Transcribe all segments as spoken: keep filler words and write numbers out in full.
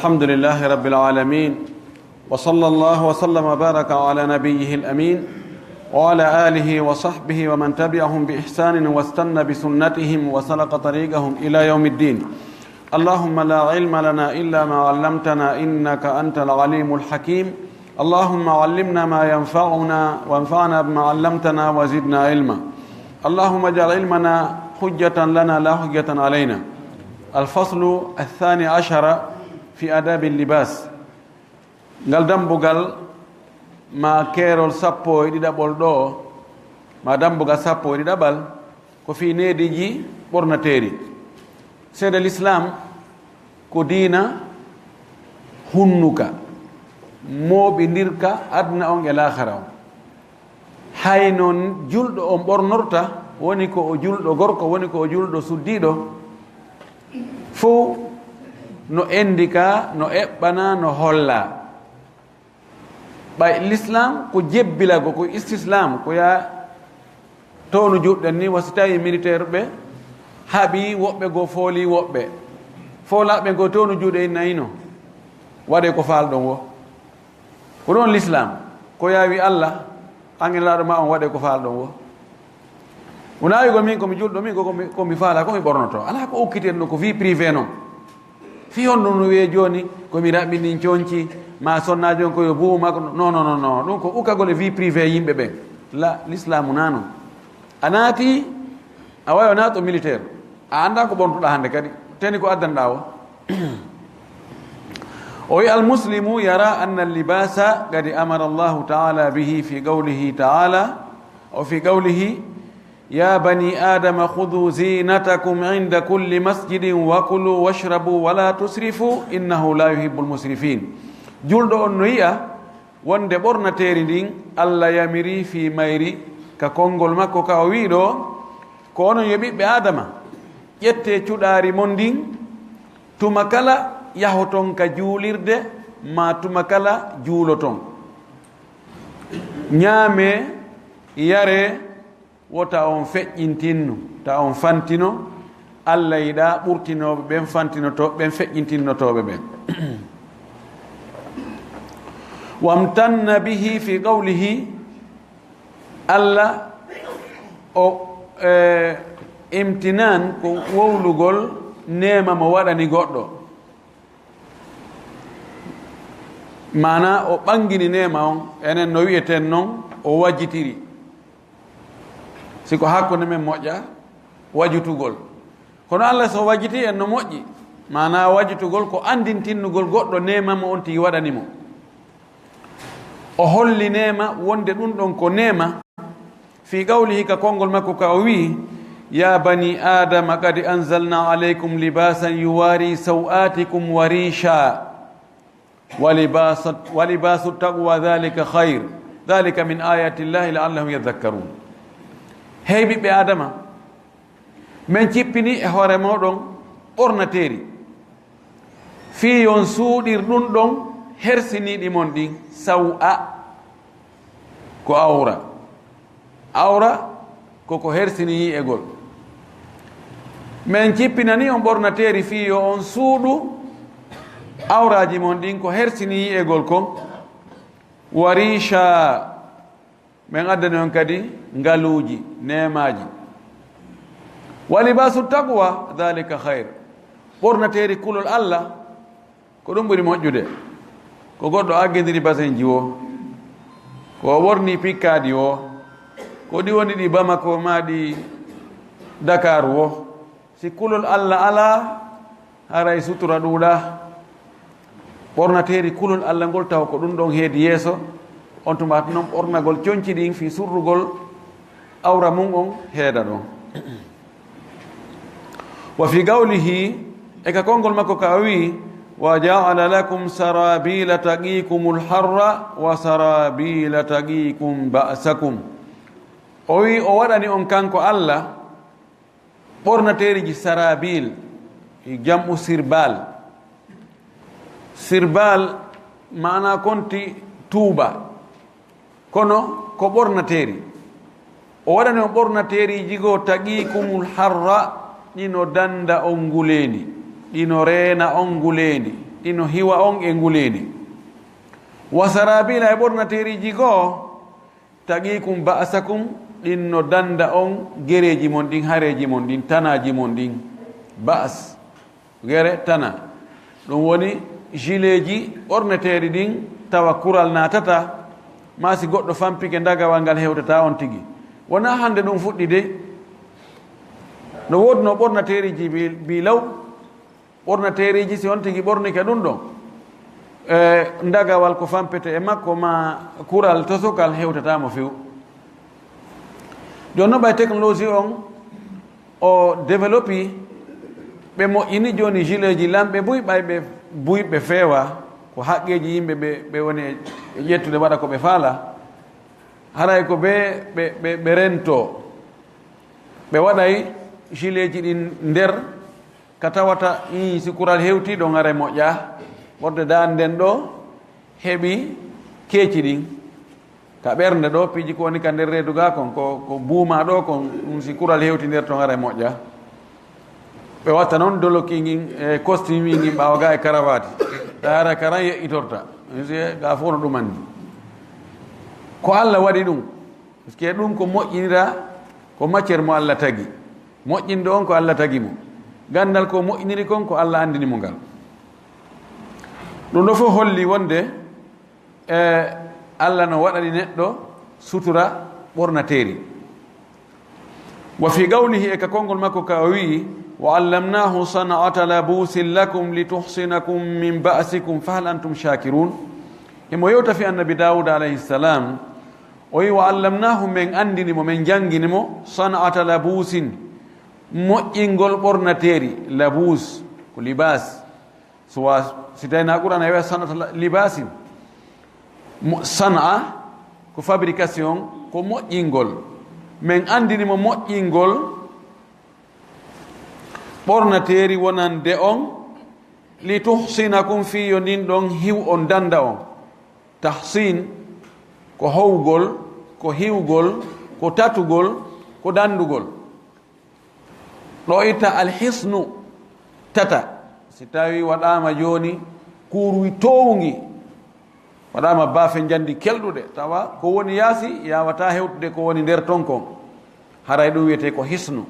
الحمد لله رب العالمين، وصلى الله وسلم وبارك على نبيه الأمين وعلى آله وصحبه ومن تبعهم بإحسان واستن بسنتهم وسلك طريقهم إلى يوم الدين. اللهم لا علم لنا إلا ما علمتنا إنك أنت العليم الحكيم. اللهم علمنا ما ينفعنا وانفعنا بما علمتنا وزدنا علما. اللهم اجعل علمنا حجة لنا لا حجة علينا. الفصل الثاني عشر في آداب اللباس. Ngal dambugal ma keerol sappo e ɗiɗaɓol ɗo, ma dambugal sappo e ɗiɗaɓal, ko fii neediiji ɓornateeri. Seede Lislaam ko diina hunnuka, mooɓindirka aduna on e laakhara on. Hay noon julɗo on ɓornorta, woni ko o julɗo gorko, woni ko o julɗo suddiiɗo, fow no enndi ka, no eɓɓana, no holla. Ɓay Lislaam ko jebbilago, ko istislam, ko yaa townu juuɗe ɗen ni, wa si tawi militaire ɓe haɓi woɓɓe goo fooli woɓɓe. Foolaaɓe goo townu juuɗe en nayino. Waɗe ko faalɗon wo. Ko ɗon Lislaam, ko yaawi Allah, an e Nelaaɗo ma on waɗe ko faalɗon wo. Wonaa wi'ugol min ko mi julɗo, min ko, ko mi, ko mi faala, ko mi ɓornoto. Alaa ko okkiten ɗo, ko vie privée non. Fii honɗum no wi'ee jooni, ko mi raɓɓini conci, ma sonnaajo on ko yo buuma, ko, non, non, non, non. Ɗum ko ukkagol e vie privée yimɓe ɓen. La, Lislaamu naa non. A naati, a wawi o naato militaire. A anndaa ko ɓornotoɗaa hannde kadi. Teni ko addanɗaa o. O wi'i, المسلم يرى أن اللباس قد أمر الله تعالى به في قوله تعالى، أو في قوله، يا بني آدم خذوا زينتكم عند كل مسجد وكلوا واشربوا ولا تسرفوا إنه لا يحب المسرفين. Julɗo on no yi'a wonde ɓornateeri ndin Allah yamiri fii mayri ka konngol makko ka o wi'i ɗo, ko onon yo ɓiɓɓe Aadama, ƴettee cuɗaari mon ndin tuma kala yahoton ka juulirde maa tuma kala juuloton. Ñaamee, yaree, wota on feƴƴintinnu, ta on fantino, Allah yiɗaa ɓurtinooɓe ɓen, fantinotooɓe ɓen, feƴƴintinnotooɓe ɓen. وامتن به في قوله، Allah o, eh, imtinan ko wowlugol neema mo waɗani goɗɗo. Maanaa o ɓangini neema on, enen no wi'eten non, o wajitiri. Si ko hakkunde men moƴƴa, wajutugol. Kono Allah so wajiti en no moƴƴi. Maanaa wajutugol ko anndintinnugol goɗɗo neema mo on tigi waɗani mo. O holli neema wonde ɗum ɗon ko neema. Fii qawlihi, ka konngol makko ka o wi'i, يا بني آدم قد أنزلنا عليكم لباسا يواري سوآتكم وريشا ولباس، ولباس التقوى ذلك خير، ذلك من آيات الله لعلهم يذكرون. Hey ɓiɓɓe Aadama, men cippini e hoore mooɗon ɓornateeri, fii yon suuɗir ɗum ɗon hersiniiɗi mon ɗin, saw'a ko awra. Awra ko ko hersini yi'egol. Men cippinani on ɓornateeri fii yo on suuɗu awraaji mon ɗin ko hersini yi'egol kon. Wa riisha, men addani on kadi ngaluuji, neemaaji. Wa libaasu taqwa, dhalika khayr. Ɓornateeri kulol Allah, ko ɗum ɓuri moƴƴude. Ko goɗɗo aggindiri basenji wo, ko o ɓorni pikkaadi wo, ko ɗi woni ɗi Bamako maa ɗi Dakar wo. Si kulol Allah alaa, haray sutura ɗuuɗaa. Ɓornateeri kulol Allah ngol taw ko ɗum ɗon heedi yeeso, on tuma non ɓornagol conci ɗin fii surrugol awra mum on heeda ɗon. Wa fi qawlihi, e ka konngol makko ka o wi'i, wa ja'ala lakum sarabila taqikumul harra wa sarabila taqikum ba'sakum. O wi'i o waɗani on kanko Allah ɓornateeriji sarabil, jam'u sirbal. Sirbal maana konti tuuba, kono ko ɓornateeri. O waɗani on ɓornateeriiji goo taqikumul harra, ɗino danda on nguleendi, ɗino reena on nguleendi. ino hiwa on e nguleendi. Wa sarabila, e ɓornateeriiji goo, taqikum ba'sakum, ɗin no dannda on gereeji mon ɗin, hareeji mon ɗin, tanaaji mon ɗin. Ba's, gere, tana. Ɗum woni gileeji ɓorneteeɗi ɗin, tawa kural naatata, maa si goɗɗo fampike ndagawal ngal hewtataa on tigi. Wonaa hannde ɗum fuɗɗi dey. No woodunoo ɓornateeriiji bi, bi law, ɓornateeriiji, si on tigi ɓornike ɗum ɗon, e ndagawal ko fampete e makko, maa kural tosokal hewtataa mo few. Jooni non ɓay technologie on o développé, ɓe moƴƴini jooni gileeji lamɓe buy, ɓay ɓe buy ɓe feewa, ko haqqeeji yimɓe ɓe, ɓe woni e ƴettude waɗa ko ɓe faala. Haray ko ɓe, ɓe, ɓe, ɓe rentoo. Ɓe waɗay gileeji ɗin nder ka tawata, ii, si kural hewtii ɗon haray moƴƴaa. Ɓornde daande nden ɗoo heɓi keeci ɗin. Ka ɓernde ɗoo, piiji ko woni ka nder reedu gaa kon, ko, ko buumaa ɗoo kon, ɗum si kural hewtii nder ton haray moƴƴaa. Ɓe watta non doloki ngin, e costume ngin ɓaawo gaa e karawaati. Haray karan yeƴƴitorta. Si gaa fof no ɗum anndi. Ko Alla waɗi ɗum. Parce que ɗum ko moƴƴinira, ko matière mo Alla tagi. Moƴƴinɗo on ko Alla tagi mo. Ganndal ko moƴƴiniri kon ko Alla anndini mo ngal. Ɗum ɗoo fof holli wonde, e, Alla no waɗani neɗɗo sutura ɓornateeri. Wa fi qawlihi, e ka konngol makko ka o wi'i, "Wa allamnahu san'ata labusin lakum lituhsinakum min ba'sikum fahal antum shakirun." Himo yewta fi Annabi Daawuda alayhi salam, o wi'i, "Wa allamnahu, men anndini mo, men janngini mo, san'ata labusin, moƴƴingol ɓornateeri, labus, ko libas." So wa, si tawi na Qur'an e wi'a san'ata la, libasin. Mo, san'a ko fabrication, ko moƴƴingol. Men anndini mo moƴƴingol ɓornateeri wonande on, li tuhsinakum, fii yo ndin ɗon hiw on, dannda on. Tahsin ko howgol, ko hiwgol, ko tatugol, ko danndugol. Ɗo itta alhisnu, tata. Si tawi waɗaama jooni kuuruy toowngi, waɗaama baafe njandi kelɗuɗe, tawa ko woni yaasi yaawataa hewtude ko woni nder ton kon. Haray ɗum wiyetee ko hisnu.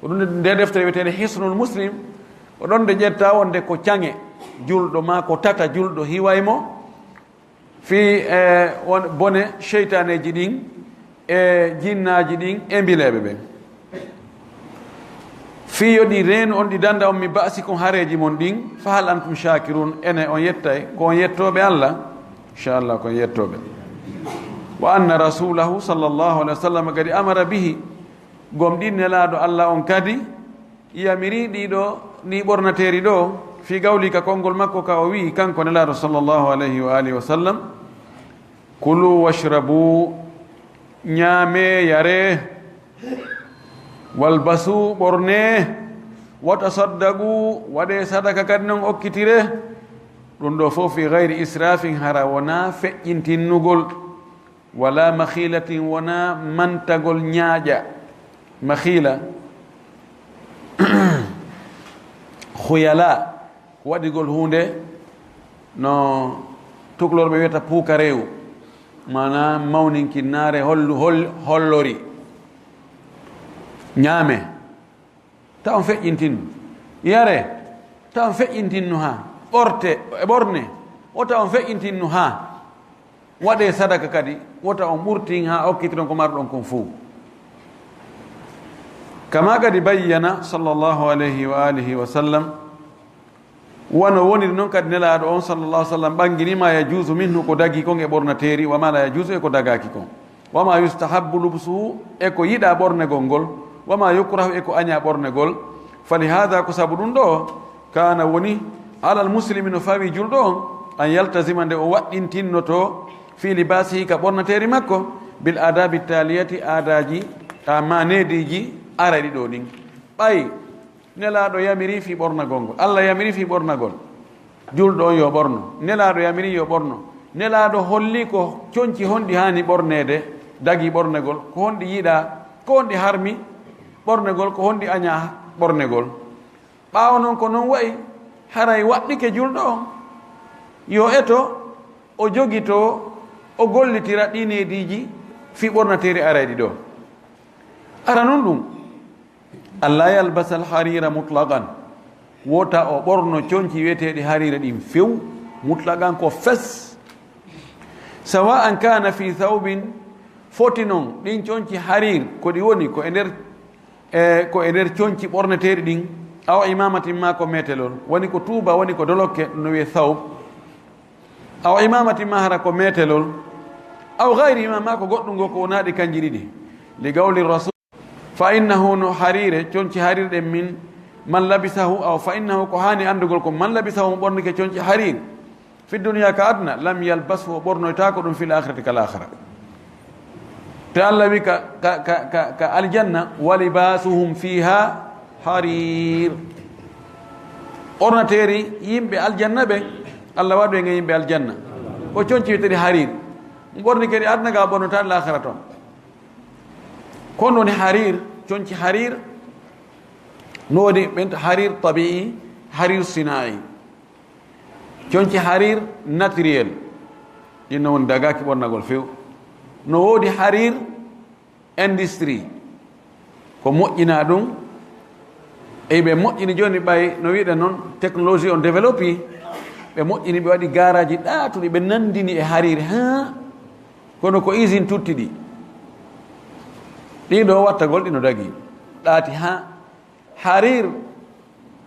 Ko ɗum nde deftere wiyeteende Hisnul Muslim, ko ɗon nde ƴetta wonde ko caŋe julɗo maa ko tata julɗo hiway mo. Fii, e, won bone seytaaneeji ɗin, e jinnaaji ɗin, e mbileeɓe ɓen. Fii yo ɗi reenu on, ɗi dannda on, mi ba'sikum, hareeji mon ɗin, fahal antum shakirun, ene on yettay, ko on yettooɓe Alla? Inchallah, ko on yettooɓe. Wa anna rasulahu sallallahu alayhi wa sallam kadi amara bihi, gomɗin Nelaaɗo Alla on kadi, yamiri ɗiɗo, ni ɓornateeri ɗo, fii qawli, ka konngol makko ka o wi'i, kanko Nelaaɗo sallallahu alayhi wa alihi wa sallam, "Kulu washrabu, ñaamee, yaree, walbasu, ɓornee, wa tasaddaqu, waɗee sadaka kadi non okkitire." Ɗum ɗo fof fi gayri israfin, hara wonaa feƴƴintinnugol. Wala makhilatin, wonaa mantagol ñaaƴa. Makhila, khuyala, ko waɗigol huunde no tuklorɓe wiyata puukareewu, maanaa mawninkinnaare hollu-, hol-, hollori. Ñaame. Ta on feƴƴintinnu. Yare, ta on feƴƴintinnu haa. Ɓorte, e ɓorne, wota on feƴƴintinnu haa. Waɗee sadaka kadi, wota on ɓurtin haa okkitiron ko marɗon kon fuu. Kama kadi bayyana sallallahu alayhi wa alihi wa sallam, wano woniri non kadi Nelaaɗo on sallallahu alayhi wa sallam ɓanngini ma yajuuzu minhu, ko dagii kon e ɓornateeri, wa ma la yajuuzu, e ko dagaaki kon. Wa ma yustahabbu lubsuhu, e ko yiɗaa ɓornegol ngol, wa ma yukrahu, e ko añaa ɓornegol. Fa li haada, ko sabu ɗum ɗo, kaana woni, alal muslimi, no fawii julɗo on, an yaltazima, nde o waɗɗintinnoto, fii libaasihi, ka ɓornateeri makko, bil aadaabi taaliyati, aadaaji, a, maa neediiji arayɗi ɗo ɗin. Ɓay Nelaaɗo yamiri fii ɓornagol ngol. Alla yamiri fii ɓornagol. Julɗo on yo ɓorno. Nelaaɗo yamiri yo ɓorno. Nelaaɗo holli ko conci honɗi haani ɓorneede, dagii ɓornegol, ko honɗi yiɗaa, ko honɗi harmi ɓornegol, ko honɗi añaa ɓornegol. Ɓaawo non ko non wa'i, haray waɗɗike julɗo on. Yo eto, o jogito, o gollitira ɗi neediiji fii ɓornateeri arayɗi ɗoo. Ara nun ɗum, ألا يلبس الحرير مطلقا, wota o ɓorno conci wi'eteeɗi hariira ɗin few, mutlaqan ko fes. سواء كان في ثوب, foti non ɗin conci hariir ko ɗi woni ko e nder, e, ko e nder conci ɓorneteeɗi ɗin, أو عمامة maa ko meetelol, woni ko tuuba, woni ko dolokke, no wi'ee thawb, أو عمامة maa hara ko meetelol, أو غيرهما maa ko goɗɗun goo ko wonaa ɗi kanji ɗiɗi, لقول الرسول, فإنه no hariire, conci hariir ɗen من, من لبسه, أو فإنه ko haani anndugol ko من لبسه mo ɓornike conci hariir, في الدنيا ka aduna, لم يلبسه o ɓornoytaako ɗum في الآخرة ka laakhara. Te Allah wi'i ka, ka, ka, ka, ka aljanna, ولباسهم فيها حرير. Ɓornateeri yimɓe aljanna ɓen, Allah waɗu en e yimɓe aljanna, ko conci wi'eteeɗi hariir. Mo ɓornike ɗi aduna ga ɓornotaake laakhara ton. Ko non woni hariir, conci hariir, no woodi ɓen hariir tabi'i, hariir sina'i. Conci hariir naturel, ɗin no woni dagaaki ɓornagol few. No woodi hariir industrie, ko moƴƴinaa ɗum. E ɓe moƴƴini jooni ɓay, no wi'uɗen non, technologie on développé, ɓe moƴƴini, ɓe waɗi gaaraaji ɗaatuɗi, ɓe nandini e hariir, haa kono ko usine tutti ɗi. Ɗin ɗoo wattagol ɗi no dagii. Ɗaati haa hariir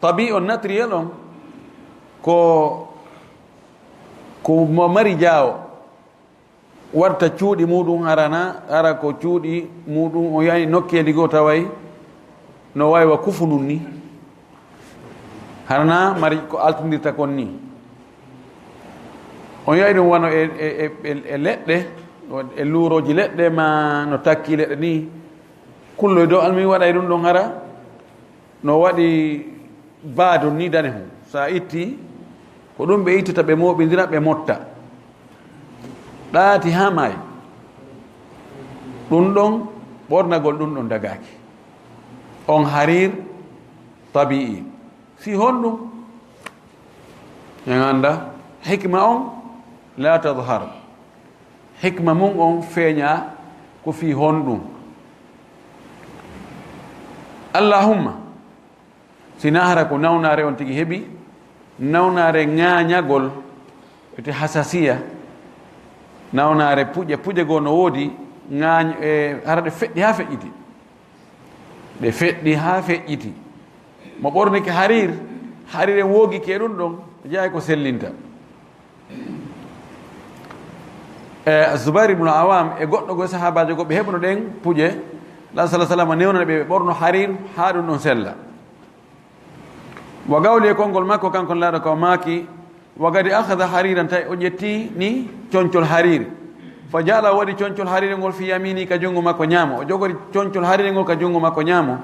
tabi'i on naturel on ko, ko mo mari jaawo. Warta cuuɗi muuɗum harana, hara ko cuuɗi muuɗum o yahi nokkeeli goo taway no wayi wa kufunun ni. Harana mari ko altindirta kon ni. On yahi ɗum wano e, e, e, e, e leɗɗe, e luurooji leɗɗe ma no takki leɗɗe ni. Kulloy dow almin waɗay ɗum ɗon hara. No waɗi baadun ni danehun. So a itti, ko ɗum ɓe ittata, ɓe mooɓindira, ɓe motta. Ɗaati haa maayi. Ɗum ɗon, ɓornagol ɗum ɗon dagaaki. On hariir tabi'i. Fii honɗum? En annda hikma on, laa tadhar. Hikma mun on feeñaa ko fii honɗum. Allahumma, si naa hara ko nawnaare on tigi heɓi, nawnaare ŋaañagol, wiyetee hasasiya, nawnaare puƴe, puƴe goo no woodi, ŋaañ-, e, hara ɗe feƴƴi haa feƴƴiti. Ɗe feƴƴi haa feƴƴiti. Mo ɓornike hariir, hariir en woogike ɗum ɗon, jeyaa ko sellinta. E, Zubair ibn Awam e goɗɗo goo sahaabaajo goo, ɓe heɓuno ɗen puƴe, Nulaaɗo sallallaahu alayhi wa sallam newnani ɓe, ɓe ɓorno hariir haa ɗum ɗon sella. Wa qawli e konngol makko, kanko Nulaaɗo ka o maaki, wa qad akhadha hariiran, tawi o ƴetti ni concol hariir. Fa ja'ala, o waɗi concol hariir ngol fi yamini, ka junngo makko ñaamo. O jogori concol hariir ngol ka junngo makko ñaamo.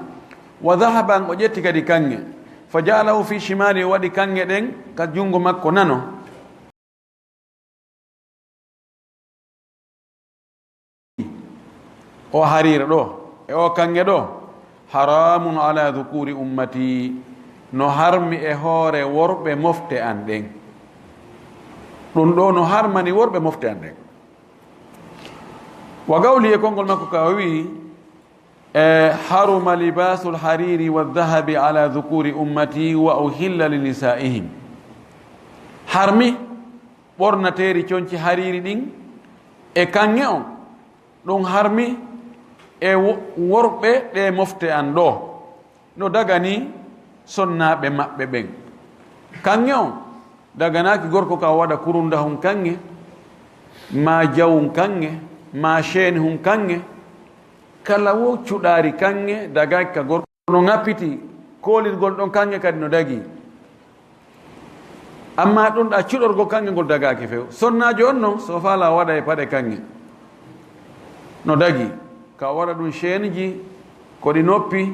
Wa dhahaban, o ƴetti kadi kaŋŋe. Fa ja'alahu fi shimali, o waɗi kaŋŋe ɗen ka junngo makko nano. O hariira ɗoo, e o kaŋŋe ɗoo, haramun ala dhukuri ummati, no harmi e hoore worɓe mofte an ɗen. Ɗum ɗoo no harmani worɓe mofte an ɗen. Wa qawli, e konngol makko ka o wi'i, e, haruma libasul hariri wa dhahabi ala dhukuri ummati wa uhilla li nisaihim. Harmi ɓornateeri conci hariiri ɗin e kaŋŋe on, ɗum harmi e wo-, worɓe ɗee mofte an ɗoo, no dagani sonnaaɓe maɓɓe ɓen. Kaŋŋe on daganaaki gorko ka waɗa kurundahun kaŋŋe, maa jawun kaŋŋe, maa ceenihun kaŋŋe, kala wo cuɗaari kaŋŋe dagaaki ka gorko. No ŋappiti, koolirgol ɗon kaŋŋe kadi no dagii. Ammaa ɗum ɗaa cuɗorgol kaŋŋe ngol dagaaki few. Sonnaajo on non, so faalaa waɗa e paɗe kaŋŋe. No dagii. Ka waɗa ɗum ceeniji, koɗi noppi,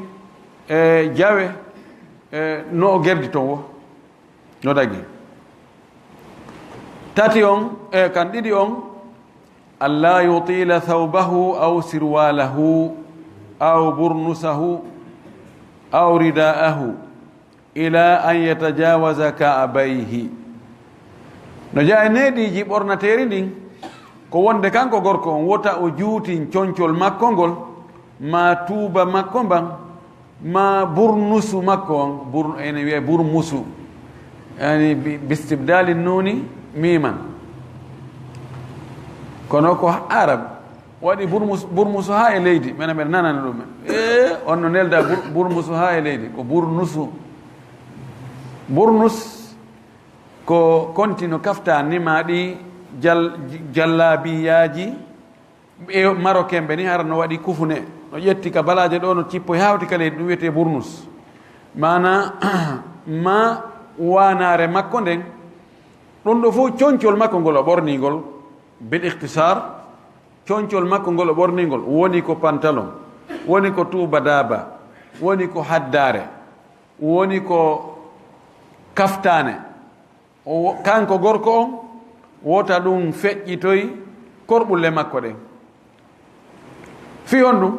e jawe, e no o gerdi ton wo. No dagii. Tati on, e kan ɗiɗi on, alla yutila thawbahu aw sirwalahu aw burnusahu aw ridaahu ila an yatajawaza ka'bayhi. No jeyaa e neediiji ɓornateeri ndin, ko wonde kanko gorko on wota o juutin concol makko ngol, maa tuuba makko mban, maa burnusu makko on, bur-, ene wi'e burmusu, yani bi-, bistibdali nuuni miiman. Kono ko Arab waɗi burmus-, burmusu haa e leydi, menen mbeɗa nanani ɗum. E, on no nelda bur-, burmusu haa e leydi, ko burnusu. Burnus ko konti no kafta ni ma ɗi jal-, jallabiyaaji e Marocain ɓe ni, hara no waɗi kufune, no ƴetti ka balaaje ɗo, no cippoyi hawti ka leydi, ɗum wiyetee burnus. Maana ma waanaare makko nden, ɗum ɗo fof concol makko ngol o ɓornii ngol, bil ikhtisar, concol makko ngol o ɓornii ngol, woni ko pantalon, woni ko tuuba daaba, woni ko haddaare, woni ko kaftaane. O wo-, kanko gorko on, wota ɗum feƴƴitoy korɓulle makko ɗen. Fii honɗum?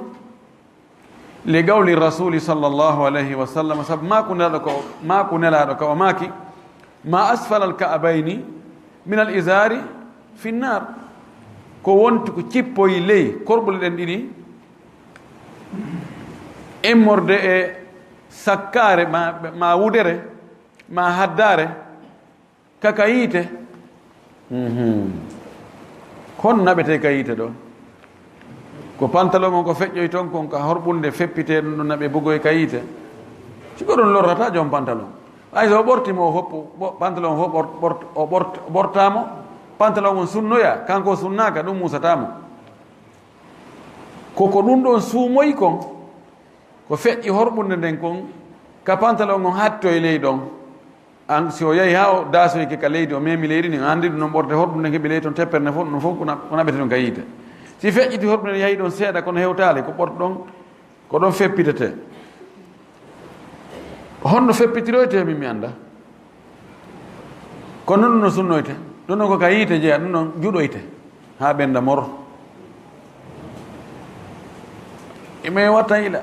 Li qawli Rasuli sallallahu alayhi wa sallam, sabu maaku Nelaaɗo ko, maaku Nelaaɗo ka o maaki, "Ma asfala al-ka'bayni min al-izari fi nnar." Ko wonti ko cippoyi ley korɓulle ɗen ɗiɗi, immorde e sakkaare ma, ma wudere, ma haddaare, ka ka yiite. Mhm. Hon naɓetee ka yiite ɗon? Ko pantalon on ko feƴƴoy ton kon ka horɓunde feppitee ɗum ɗon naɓe bugoy ka yiite. Si ko ɗum lorrata jom pantalon. Ay so o ɓorti mo o hoppu, ɓo-, pantalon o ɓort-, ɓort-, o ɓort-, o ɓortaamo, pantalon on sunnoya, kanko o sunnaaka, ɗum muusataa mo. Ko ko ɗum ɗon suumoyi kon, ko feƴƴi horɓunde nden kon, ka pantalon on hattoy ley ɗon. An, si o yahi haa o daasoyke ka leydi, o memi leydi ndin, a anndi ɗum non ɓorte horɓunde nden heɓi ley ton teppere nden fof, ɗum fof ko na-, ko naɓete ɗum ka yiite. Si feƴƴiti horɓunde nden yahi ɗon seeɗa, kono hewtaali, ko ɓorto ɗon, ko ɗon feppitetee. Honno feppitiroytee, min mi annda. Kono ɗum no sunnoyte. Ɗum non ko ka yiite jeya, ɗum non juɗoyte haa ɓennda mor. E mi watta ila.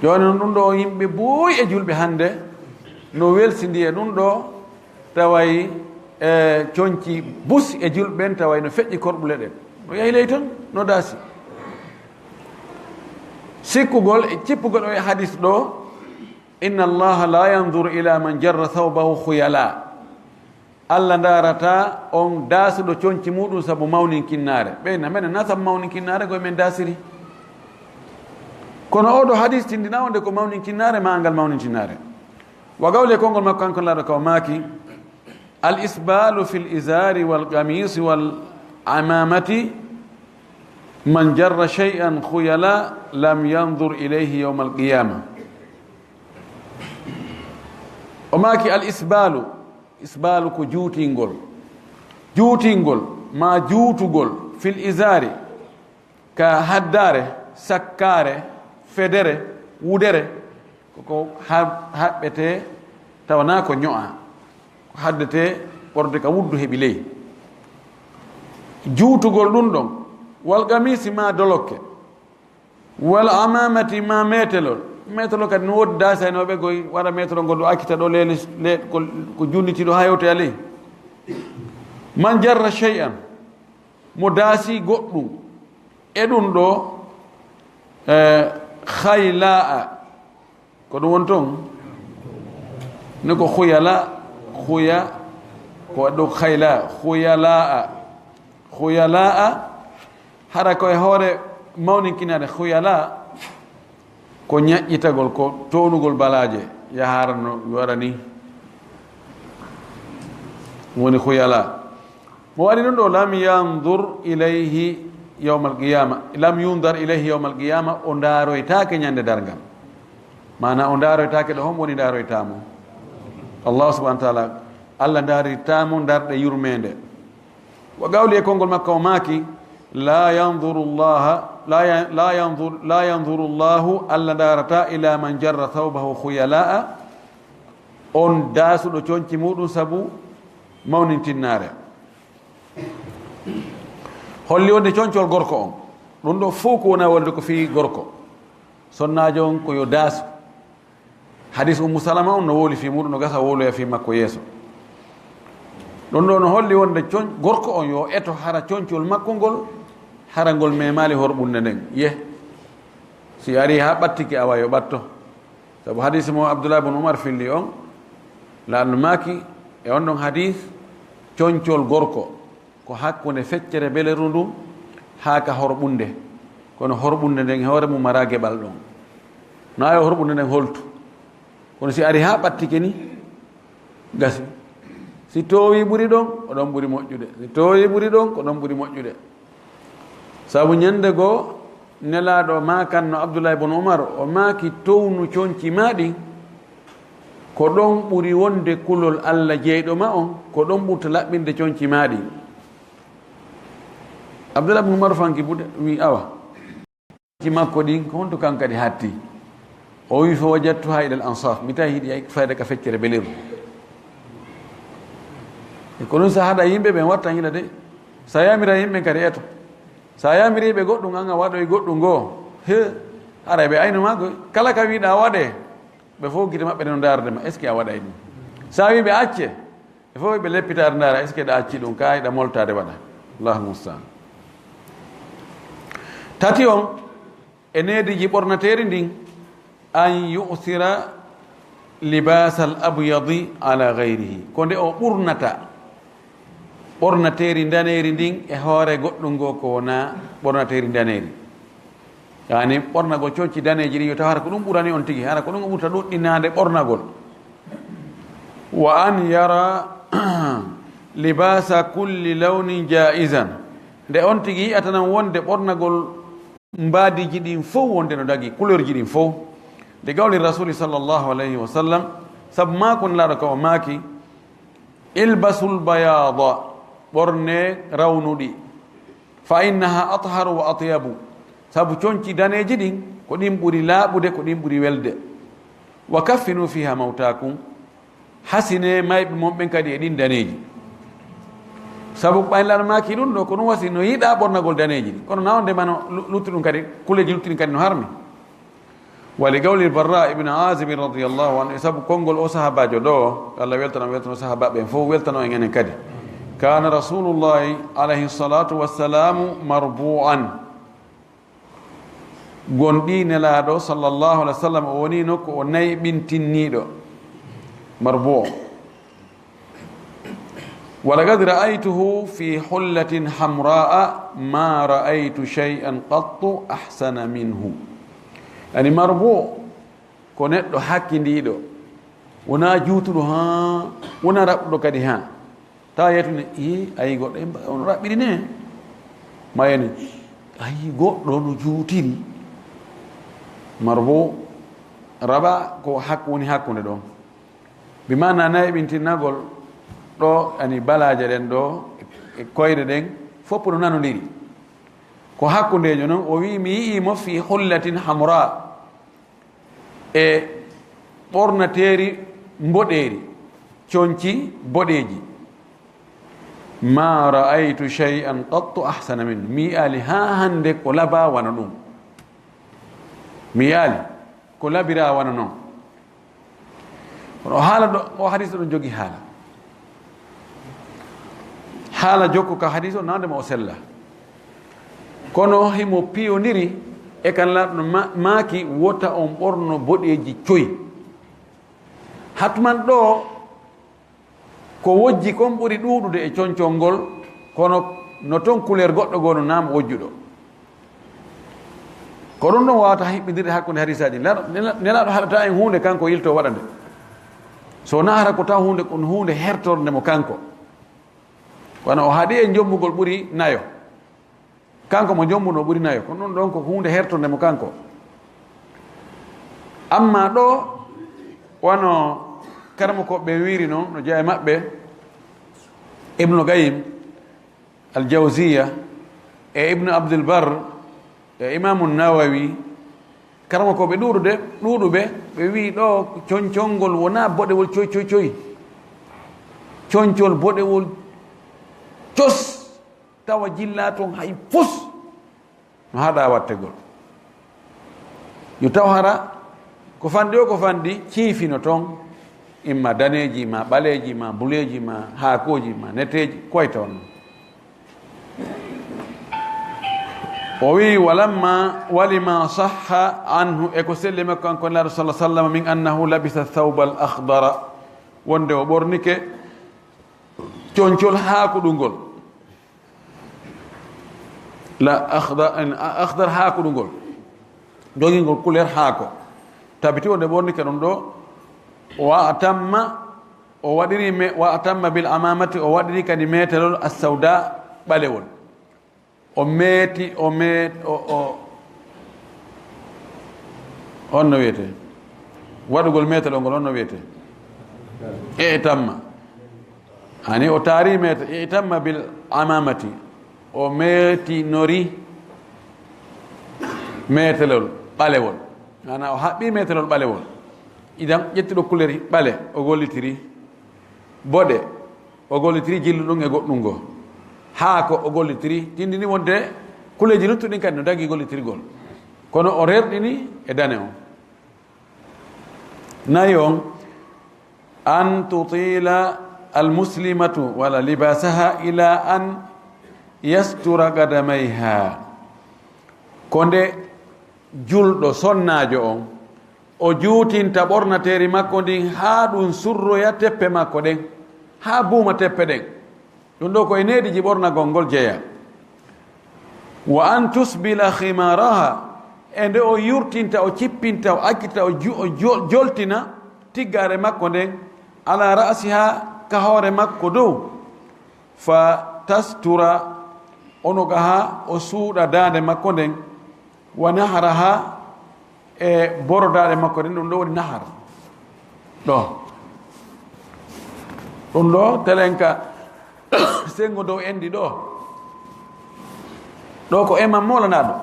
Jooni non ɗum ɗo yimɓe buy e julɓe hannde no welsindi e ɗum ɗo taway, e, conci bus e julɓe ɓen taway no feƴƴi korɓule ɗen. No yahi ley ton, no daasi. Sikkugol e cippugol o e hadis ɗo, "Inna Allaha la yanzuru ila man jarra thawbahu khuyala." Allah ndaarata on daasuɗo conci muɗum sabu mawninkinnaare. Ɓeyna, menen na sabu mawninkinnaare, ko men daasiri. Kono oɗo hadis tindina wonde ko mawninkinnaare ma angal mawninkinnaare. Wa qawli e konngol makko kanko laaɗo ka o maaki, "Al isbalu fil izari wal qamisi wal amamati, man jarra shay'an khuyala lam yanzur ilayhi yawmal qiyama." O maaki, "Al isbalu," isbalu ko juutingol. Juutingol, ma juutugol, "fil izari," ka haddaare, sakkaare, federe, wudere, koko ha-, haɓɓetee tawa na ko ño'a, ko haddetee ɓorde ka wuddu heɓi ley. Juutugol ɗum ɗon, wal qamisi ma dolokke, wal amamati ma metelol. Metelol kadi no woodi daasaynooɓe koy waɗa metelol ngol ɗo akita ɗo leele, le-, ko, ko junniti ɗo ha yewtoya ley. Man jarra shay'an, mo daasi goɗɗum, e ɗum ɗo, eh, khayla'a, ko ɗum woni toon? Ne ko khuyala, khuya, ko waɗi ɗo khayla, khuyala'a, khuyala'a, hara ko e hoore mawninkinaade khuyala, ko ñaƴƴitagol, ko townugol balaaje, yahaara no waɗa ni, woni khuyala. Mo waɗi ɗum ɗo, lam yanzur ilayhi yawmal qiyama, lam yunzar ilayhi yawmal qiyama, o ndaaroytaake ñande darngal. Maana o ndaaroytaake ɗo, hon woni ndaaroytaa mo? Allah subhanahu wa ta'ala, Allah ndaaritaa mo ndarɗe yurmeende. Wa qawli e konngol makko o maaki, la yanzuru Allah, la ya-, la yanzur, la yanzuru Allahu, Allah ndaarataa ila man jarra thawbahu khuyala'a, on daasuɗo conci muɗum sabu mawnintinnaare. Holli wonde concol gorko on, ɗum ɗo fof ko wona wonde ko fii gorko. Sonnaajo on ko yo daasu. Hadis Ummu Salama on no wowli fii muɗum, no gasa wowloya fii makko yeeso. Ɗon ɗoo no holli wonde con-, gorko on yo eto hara concol makko ngol, hara ngol memaali horɓunde nden. Yeh, si ari haa ɓattike, awa yo ɓatto. Sabu hadiis mo Abdullah ibn Umar filli on, Laamɗo maaki e on ɗon hadiis, concol gorko ko hakkunde feccere beleru ndun haa ka horɓunde. Kono horɓunde nden e hoore mum maraa geɓal ɗon. No ayo horɓunde nden holtu. Kono si ari haa ɓattike ni, gasi. Si toowi ɓuri ɗon, ko ɗon ɓuri moƴƴude. Si toowi ɓuri ɗon, ko ɗon ɓuri moƴƴude. Sabu ñande goo, Nelaaɗo maakanno Abdullahi ibn Umar, o maaki, "Townu conci maa ɗin, ko ɗon ɓuri wonde kulol Alla jeyɗo ma on, ko ɗon ɓurta laɓɓinde conci maa ɗin." Abdullahi ibn Umar fanki buɗe, wi, "Awa." Ci makko ɗin, ko honto kan kadi hatti? O wi, "Fa wajadtuha ila al ansaf." Mi tawi hiɗi ay fayda ka feccere beleru. E ko ɗum sa haɗa yimɓe ɓen watta hila de. Sa yamira yimɓe kadi eto. Sa yamiri ɓe goɗɗum, an a waɗoy goɗɗum goo. He, haray ɓe aynu ma koy. Kala ka wiɗa waɗe, ɓe fof gite maɓɓe no ndaarde ma. Est-ce que a waɗay ɗum? Sa wi ɓe acce, ɓe fof ɓe leppitaade ndaara, est-ce que ɗa acci ɗum? Ka hiɗa moltaade waɗa. Allahu mustaan. Tati on, e neediji ɓornateeri ndin, an yu'thira libasal abyadi ala ghayrihi. Ko nde o ɓurnata ɓornateeri ndaneeri ndin e hoore goɗɗum goo ko wonaa ɓornateeri ndaneeri. Yaani ɓornagol conci daneeji ɗin, yo taw hara ko ɗum ɓurani on tigi, hara ko ɗum o ɓurta ɗuɗɗinaade ɓornagol. Wa an yara libasa kulli lawnin jaizan. Nde on tigi yi'ata non wonde ɓornagol mbaadiiji ɗin fow wonde no dagi, couleurji ɗin fow. Nde gawli Rasuli sallallahu alayhi wa sallam, sabu maako Nelaaɗo ka o maaki, "Ilbasul bayaada, ɓorne rawnuɗi, fa innaha atharu wa atyabu, sabu conci daneeji ɗin, ko ɗin ɓuri laaɓude, ko ɗin ɓuri welde. Wa kaffinu fiha mawtakum, hasine mayɓe mon ɓen kadi e ɗin daneeji." Sabu ɓay Nelaaɗo maaki ɗum ɗo, ko ɗum wasi no yiɗa ɓornagol daneeji ɗin. Kono na on de mano lu-, luttuɗum kadi, kuleeji luttuɗin kadi no harmi. Wa li qawli Barra ibn Azib radiyallahu anhu, e sabu konngol o sahaabaajo ɗo, Allah weltano, weltano sahaabaaɓe ɓen fof, weltano en enen kadi. Kana Rasulullahi alayhi salatu wassalamu marbu'an. Gonɗi Nelaaɗo sallallahu alayhi wa sallam, o wonino ko o nayɓintinniiɗo. Marbu'. Wa laqad ra'aytuhu fi hullatin hamra'a ma ra'aytu shay'an qattu ahsana minhu. Yani marbu' ko neɗɗo hakkindiiɗo, wonaa juutuɗo haa, wonaa raɓɗuɗo kadi haa. Tawa yeetu ne, "Ii, ayi goɗɗo en mba-, on raɓɓiri ne?" Ma yani, "Ayi goɗɗo no juutiri." Marbu' raɓa ko hakku-, woni hakkunde ɗon. Bi maana nayɓintinnagol ɗo, ani balaaje ɗen ɗo, e koyɗe ɗen, fof no nanondiri. Ko hakkundeejo non, o wi, "Mi yi'i mo fi hullatin hamra, e ɓornateeri mboɗeeri, conci boɗeeji. Ma ra'aytu shay'an qattu ahsana min." Mi yi'aali haa hannde ko labaa wano ɗum. Mi yi'aali ko labiraa wano non. Kono o haala ɗo, o hadis ɗo jogii haala. Haala jokko ka hadis o, nande mo o sella. Kono himo piyondiri e kan laaɗo ma-, maaki wota on ɓorno boɗeeji coy. Hatman ɗo ko wojji kon ɓuri ɗuuɗude e concol ngol, kono no ton couleur goɗɗo goo no naam wojjuɗo. Ko ɗum ɗon wawata hiɓɓindirde hakkunde hadisaaji. Nela-, nela-, Nelaaɗo haɗata en huunde kanko yilto waɗa nde. So na hara ko taw huunde, ko huunde hertorde mo kanko. Kono o haɗi en jombugol ɓuri nayo. Kanko mo jombuno ɓuri nayo. Ko ɗum ɗon ko huunde hertorde mo kanko. Amma ɗo, wano karamokooɓe ɓe wiiri non, no jeyaa e maɓɓe, Ibnu Qayyim, Al-Jawziyya e Ibnu Abdul Barr e Imaamu Nawawi, karamokooɓe ɗuuɗude, ɗuuɗuɓe, ɓe wi'i ɗo concol ngol wonaa boɗewol coy, coy, coy. Concol boɗewol cos, tawa jillaa ton hay fus. No haɗa wattegol. Yo taw hara ko fanɗi o, ko fanɗi ciifino ton. Imma daneeji, ma ɓaleeji, ma buleeji, ma haakooji, ma neteeji, ko wayi toon. O wi'i, "Walamma, walima sahha anhu," e ko selli makko kanko Nelaaɗo sallallahu alaihi wasallam, "min annahu labisa thawbal akhdara," wonde o ɓornike concol haakuɗungol. La akhdar, en, a-, akhdar haakuɗungol. Jogingol couleur haako. Tabiti wonde ɓornike ɗum ɗo. Wa atamma, o waɗiri me, wa atamma bil amamati, o waɗiri kadi meetalol as-sawda ɓalewol. O meeti, o meet-, o, o, on no wiyetee? Waɗugol meetalol ngol on no wiyetee? E tamma. Hani o taari meeta, e tamma bil amamati. O meetinori meetalol ɓalewol. Maanaa o haɓɓi meetalol ɓalewol. Idan ƴettuɗo couleur ɓale, o gollitiri boɗe, o gollitiri jilluɗum e goɗɗum goo. Haako o gollitiri, tindini wonde kuleeji luttuɗin kadi no dagi gollitirgol. Kono o rerɗini e dane on. Nayi on, an tutila al muslimatu wala libasaha ila an yastura qadamayha. Ko nde julɗo sonnaajo on, o juutinta ɓornateeri makko ndin haa ɗum surroya teppe makko ɗen, haa buuma teppe ɗen. Ɗum ɗo ko e neediji ɓornagol ngol jeyaa. Wa an tusbila khimaraha, e nde o yurtinta, o cippinta, o accita, o ju-, o jo-, joltina tiggaare makko nden, ala ra'siha, ka hoore makko dow, fa tastura unuqaha, o suuɗa daande makko nden, wa nahraha, e borodaaɗe makko ɗen, ɗum ɗo woni nahar. Ɗo. Ɗum ɗo, telenka, senngo dow enɗi ɗo. Ɗo ko imam moolanaaɗo.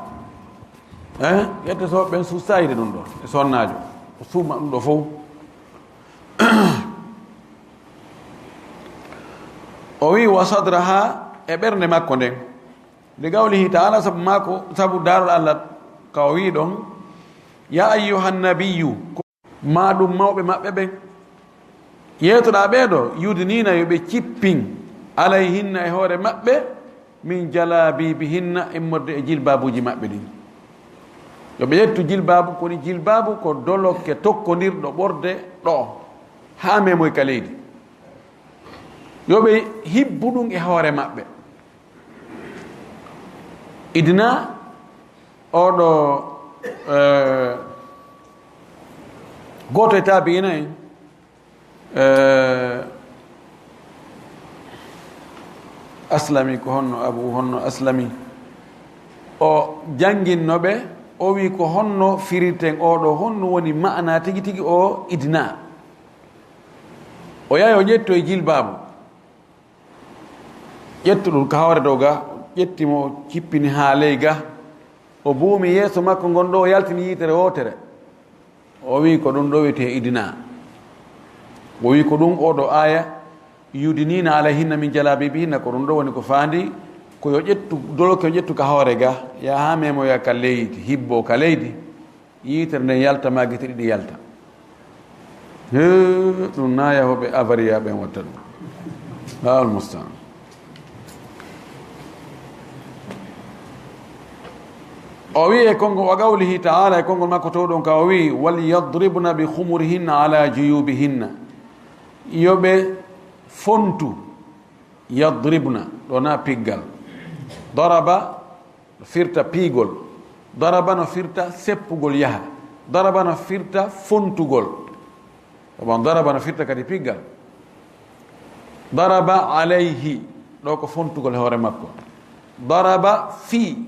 Eh? Yette so ɓen suusayde ɗum ɗo. E sonnaajo. O suuma ɗum ɗo fof. O wi, "Wa sadraha," e ɓernde makko nden. Li qawlihi ta'ala, sabu maako, sabu daarol Allah ka o wi'i ɗon, "Ya ayyuhan nabiyyu," ko maa ɗum mawɓe maɓɓe ɓen. Yeetoɗaa ɓee ɗo, "yudnina," yo ɓe cippin, "alayhinna," e hoore maɓɓe, "min jalabibihinna," immorde e jilbaabuuji maɓɓe ɗin. Yo ɓe ƴettu jilbaabu, ko woni jilbaabu ko dolokke tokkondirɗo ɓorde ɗo, haa meemoy ka leydi. Yo ɓe hibbu ɗum e hoore maɓɓe. Idna, oɗo, eh, gooto e taabi'ina en, eh, Aslami, ko honno Abu, honno Aslami? O jannginno ɓe, o wi, "Ko honno firirten oɗo? Honno woni ma'ana tigi tigi o idna?" O yahi o ƴetto e jilbaabu. Ƴettu ɗum ka hoore dow ga, ƴetti mo, o cippini haa ley ga, o buumi yeeso makko ngon ɗo, o yaltini yiitere wootere. O wi'i, "Ko ɗum ɗo wiyetee idna." O wi'i, "Ko ɗum oo ɗo aaya, 'yudnina alayhinna min jalabibihinna,' ko ɗum ɗo woni ko faandi, ko yo ƴettu, doloke o ƴettu ka hoore ga, yaha meemoya ka leydi, hibbo ka leydi." Yiitere nden yalta, ma gite ɗiɗi yalta. He, ɗum na yahooɓe avariya ɓen watta ɗum. Allahul musta'an. O wi'i e konngol, wa qawlihi ta'ala, e konngol makko towɗon ka o wi'i, "Wal yadribna bi khumurihinna ala juyubihinna." Yo ɓe fontu, yadribna, ɗo na piggal. Daraba no firta piigol. Daraba no firta seppugol yaha. Daraba no firta fontugol. Bon, daraba no firta kadi piggal. Daraba alayhi, ɗo ko fontugol e hoore makko. Daraba fi,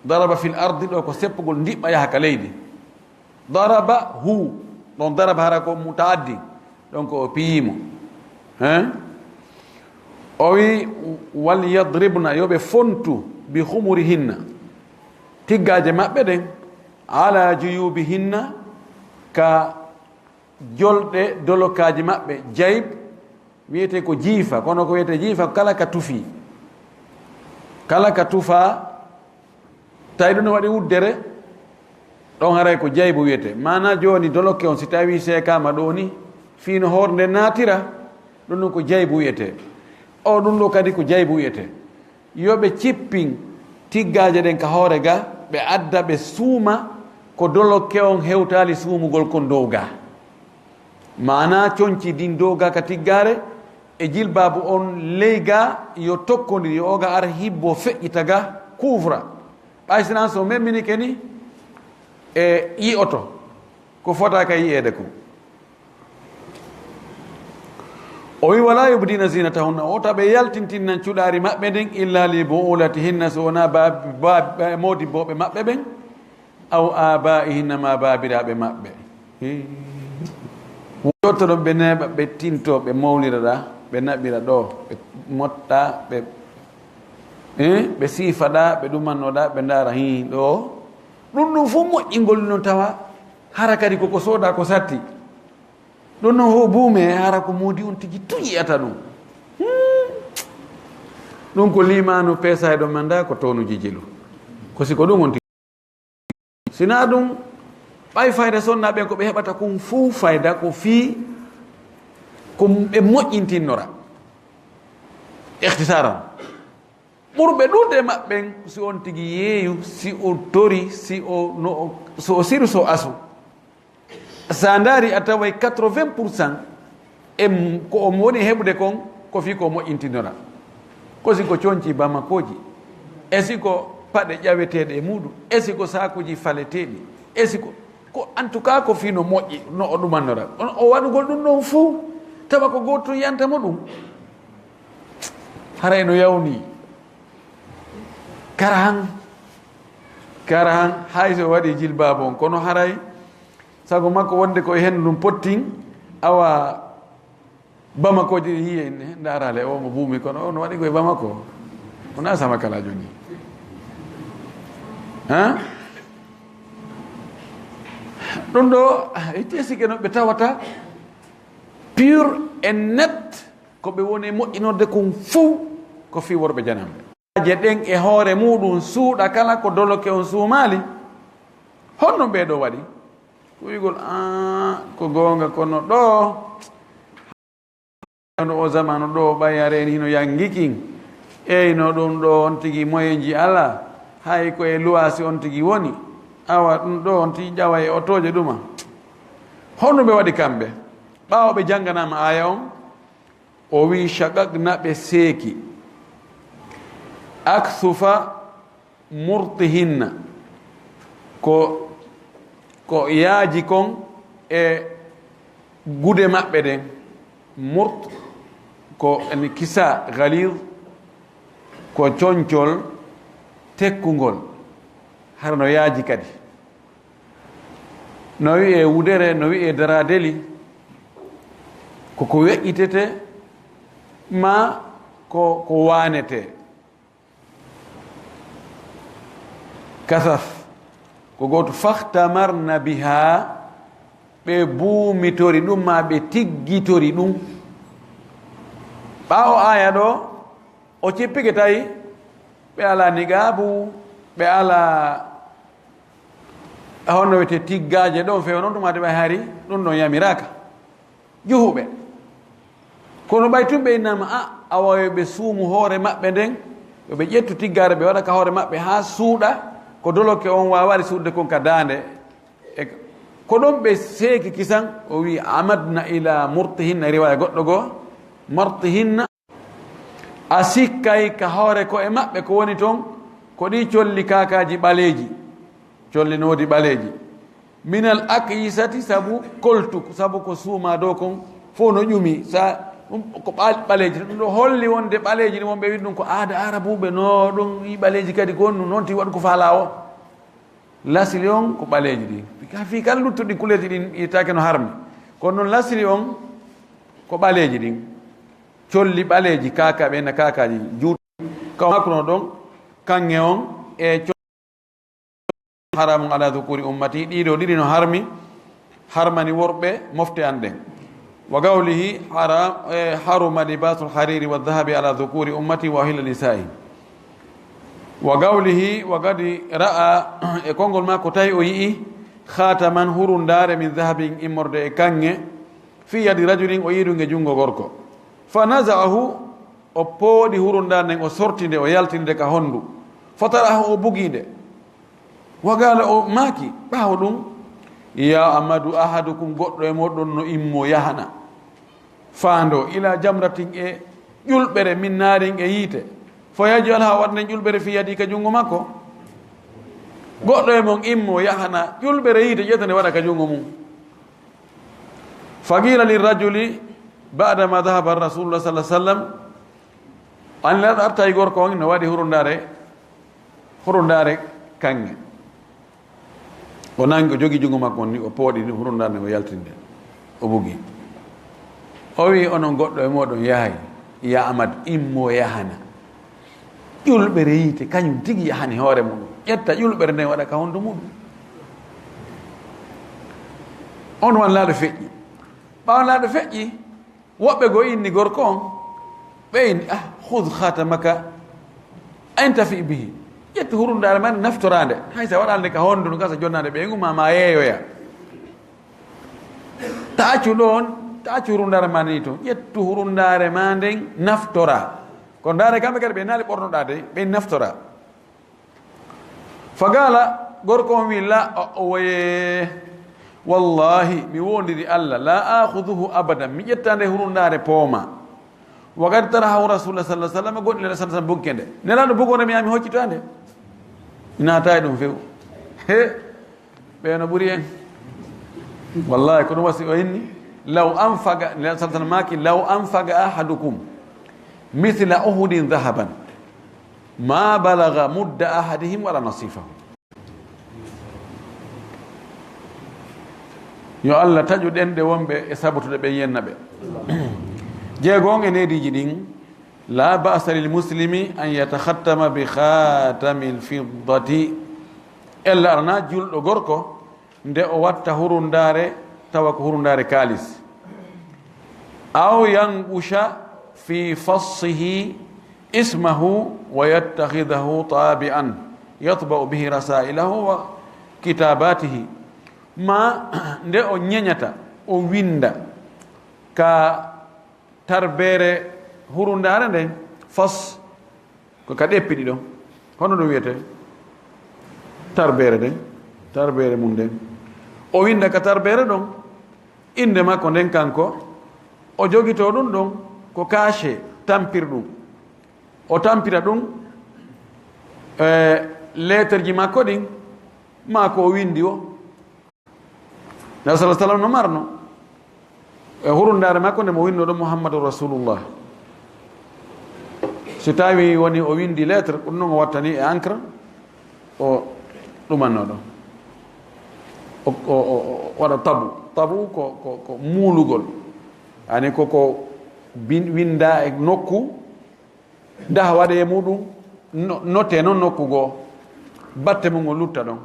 daraba fil ardi, ɗo ko seppugol ndiɓɓa yaha ka leydi. Daraba hu, ɗon daraba hara ko mutaaddi, ɗon ko o piyimo. Hein? O wi, "Wal yadribna," yo ɓe fontu, "bi khumurihinna," tiggaaje maɓɓe ɗen, "ala juyubihinna," ka jolɗe dolokaaji maɓɓe. Jayb wiyetee ko jiifa, kono ko wiyetee jiifa kala ka tufi. Kala ka tufa, tawi ɗum no waɗi wuddere, ɗon haray ko jaybu wiyetee. Maanaa jooni dolokke on, si tawi seekaama ɗo ni, Fii no hoore nden naatira, ɗum ɗon ko jaybu wiyetee. O ɗum ɗo kadi ko jaybu wiyetee. Yo ɓe cippin tiggaaje ɗen ka hoore ga, ɓe adda ɓe suuma ko dolokke on hewtaali suumugol kon dow ga. Maanaa conci ndin dow ga ka tiggaare, e jilbaabu on ley ga yo tokkondir, yo o ga ara hibbo feƴƴita ga, couvra. Ɓay si nan so memminike ni, e yi'oto ko fota ka yi'eede kon. O wi, "Wala yubdina zinatahunna," o ta ɓe yaltintinnan cuɗaari maɓɓe ndin, "illa li bu'ulatihinna," so wonaa ba, ba, ba, moodibbooɓe maɓɓe ɓen, "aw aba'ihinna," ma baabiraaɓe maɓɓe. Hii. Yotto ɗon ɓe neeɓa, ɓe tinto, ɓe mawnira ɗa, ɓe naɓira ɗo, ɓe motta, ɓe, eh, ɓe siifa ɗa, ɓe ɗumanno ɗa, ɓe ndaara hii ɗo. Ɗum ɗum fof moƴƴingol non tawa hara kadi koko sooda ko satti. Ɗum noon ho buume hara ko moodi on tigi tun yi'ata ɗum. Hmm. Ɗum ko liimaanu peesayɗo manda ko townuji jilu. Ko si ko ɗum on tigi. Sinaa ɗum, ɓay fayda sonna ɓen ko ɓe heɓata kon fof fayda ko fii ko ɓe moƴƴintinnora. Ikhtisaran. Ɓurɓe ɗuuɗde e maɓɓen, si on tigi yeeyu, si o tori, si o, no o, so o siru, so o asu. Sa ndaari a taway quatre-vingts pour cent e m-, ko o woni heɓude kon, ko fii ko o moƴƴintinora. Ko si ko conci Bamakooji, e si ko paɗe ƴaweteeɗe e muuɗum, e si ko saakuuji faleteeɗi, e si ko, ko en tout cas ko fii no moƴƴi, no o ɗumannora. Kono o waɗugol ɗum ɗon fuu, tawa ko gooto tun yanta mo ɗum. Haray no yawni. Karahan, karahan, hay so waɗi jilbaabu on, kono haray sago makko wonde ko e hendu ndun pottin, awa Bamakooji ɗi yiye ne, ndaarale o mo buumi, kono o no waɗi ko e Bamako. Wona sama kala joni. Ha? Ɗum ɗo, e tesike no ɓe tawata pur et net, ko ɓe woni moƴƴinorde kon fow ko fii worɓe jananɓe. Je ɗen e hoore muuɗum suuɗa kala ko doloke on suumaali. Honno ɓee ɗoo waɗi? Ko wi'ugol, "Aa, ko goonga, kono ɗoo, no o zamanu ɗoo, ɓay a reeni hino yanngikin. Eey, no ɗum ɗoo on tigi moyenji alaa, hay ko e luwaasi on tigi woni. Awa ɗum ɗoo on tigi ƴawa e otooje ɗuma." Honno ɓe waɗi kamɓe? Ɓaawo ɓe jannganaama aaya on, o wi'i, "Shaqaqna," ɓe seeki. "Akthufa murtihinna," ko, ko yaaji kon e gude maɓɓe ɗen. Murt ko en kisa ghalidh, ko concol tekkungol, hara no yaaji kadi. No wi'ee wudere, no wi'ee daradeli, ko ko weƴƴitete, ma ko, ko waanete. Kasaf, ko gooto, "Fakhtamarna biha," ɓe buumitori ɗum, ma ɓe tiggitori ɗum. Ɓaawo aaya ɗo, o cippike tawi ɓe alaa niqaabu, ɓe alaa honno wiyetee tiggaaje ɗon feewa noon, tuma de ɓay hari ɗum ɗon yamiraaka. Juhuɓe. Kono ɓay tun ɓe innaama, a, awa yo ɓe suumu hoore maɓɓe nden, yo ɓe ƴettu tiggaare ɓe waɗa ka hoore maɓɓe haa suuɗa, ko doloke on waawaali suuɗude kon ka daande. E ko ɗon ɓe seeki kisan, o wi'i, "Amadna ila murtihinna," e riwaaya goɗɗo goo, "martihinna." A sikkay ka hoore ko'e maɓɓe ko woni ton, ko ɗi colli kaakaaji ɓaleeji, colli noodi ɓaleeji. Minal akyisati, sabu koltu, sabu ko suumaa dow kon fow no ƴumi, sa, ɗum ko ɓa-, ɓaleeji. Ɗum ɗo holli wonde ɓaleeji ɗin, wonɓe wi'i ɗum ko aada Arabuɓe, no ɗum i ɓaleeji kadi ko honɗum, noon ti waɗu ko faalaa o. Lasli on ko ɓaleeji ɗin. Ka fii kala luttuɗi kuleeji ɗin ittaake no harmi. Kono noon lasli on ko ɓaleeji ɗin. Colli ɓaleeji, kaakaaɓe na kaakaaji juut. Ka o hakkuno ɗon, kaŋŋe on e co-, haramun ala dhukuri ummati, ɗiɗo ɗiɗi no harmi, harmani worɓe mofte an ɗen. Wa qawlihi hara-, eh, haruma libasul hariri wa dhahabi ala dhukuri ummati wa uhilla lisa'i. Wa qawlihi, wa qad ra'a, e konngol makko tawi o yi'i, khataman, hurundaare, min dhahabin, immorde e kaŋŋe, Fi yadi rajulin, o yi'i ɗum e junngo gorko. Fa naza'ahu, o pooɗi hurundaare nden, o sorti nde, o yaltini nde ka honndu. Fa tarahahu, o bugi nde. Wa qala, o maaki, ɓaawo ɗum, ya amadu ahadukum, goɗɗo e mooɗon no immo yahana. Faando, ila jamratin, e ƴulɓere, min naarin, e yiite. Fa yaj'alha, o waɗa nden ƴulɓere, fi yadi, ka junngo makko. Goɗɗo e mon immo yahana ƴulɓere yiite, ƴetta nde waɗa ka junngo mum. Fa qila lirrajuli ba'da ma dhahaba rasulullah sallallahu alaihi wasallam, an la arta e gorko on no waɗi hurundaare, hurundaare kaŋŋe. O nangi, o jogi junngo makko on ni, o pooɗi ni hurundaare nden, o yaltini nde, o bugi. O wi, onon goɗɗo e mooɗon yahay, ya amad, immo yahana. Ƴulɓere yiite, kañum tigi yahani hoore muɗum. Ƴetta ƴulɓere nden waɗa ka hondu muɗum. On wan laaɗo feƴƴi. Ɓaawo laaɗo feƴƴi, woɓɓe goo inni gorko on, ɓe inni, ah, khudh khatamaka, intafi bihi. Ƴettu hurundaare man naftoraande. Hay sa waɗaande ka hondu, ɗum gasa jonnaande ɓeyngu ma, ma yeeyoya. Ta accu ɗon, ta accu hurundaare ma ni to. Ƴettu hurundaare ma nden naftora. Ko ndaare kamɓe kadi ɓe naali ɓornoɗaa de, ɓe naftora. Fa qala, gorko on wi, la, o, o woye, wallahi, mi wondiri Allah, la akhuduhu abadan, mi ƴetta nde hurundaare pooma. Wa qad tarahahu rasulullah sallallahu alaihi wasallam, goɗɗi nela sallallahu alaihi wasallam bukke nde. Nelaɗo bugonde mi ami hoccitande. Mi naata e ɗum few. He, ɓe no ɓuri en. Wallahi, ko ɗum wasi o inni, law anfaqa, nela sallallahu alaihi wasallam maaki, law anfaqa ahadukum mithla uhudin dhahaban, ma balagha mudda ahadihim wala nasifahu. Yo Allah taƴu ɗenɗe wonɓe e sabotude ɓe, yenna ɓe. Jeego on e neediiji ɗin, la ba'sa lil muslimi an yatakhattama bi khatamil fiddati. Ella arana julɗo gorko nde o watta hurundaare, tawa ko hurundaare kaalis. Aw yanqusha fi fassihi ismahu wa yattakhidahu tabi'an yatba'u bihi rasailahu wa kitabatihi. Ma nde o ñeñata, o winda ka tarbere hurundaare nden, fas, ko ka ɗeppi ɗiɗo. Hono ɗum wiyete? Tarbere nden, tarbere mum nden. O winda ka tarbere ɗon, innde makko nden kanko, o jogito ɗum ɗon, ko cachet, tampir ɗum. O tampira ɗum, e, letterji makko ɗin, ma ko o windi o. Nabi sallallahu alaihi wasallam no marno. E hurundaare makko nde mo winno ɗon Muhammadu Rasulullah. Si tawi woni o windi lettre, ɗum non o wattani e encre, o ɗumanno ɗon. O, o, o, o waɗa tabu. Tabu ko, ko, ko muulugol. Ani ko, ko bin-, winda e nokku, daha waɗe e muɗum, no-, note noon nokku goo, batte mum o lutta ɗon.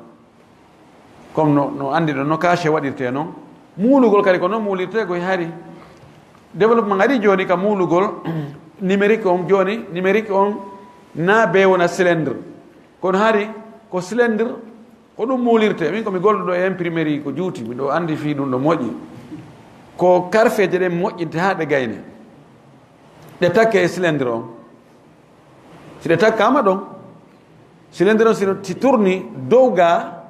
Comme no, no anndi ɗon, no cachet waɗirte noon, muulugol kadi ko noon muulirte koye hari. Développement ari jooni ka muulugol numérique on, jooni numérique on na be wona cylindre. Kono hari ko cylindre, ko ɗum muulirte. Min ko mi golluɗo e imprimerie ko juuti, miɗo anndi fii ɗum ɗo moƴƴi. Ko karfeeje ɗen moƴƴinte haa ɗe gayne. Ɗe takke e cylindre on. Si ɗe takkaama ɗon, cylindre on si, si tourni dow ga,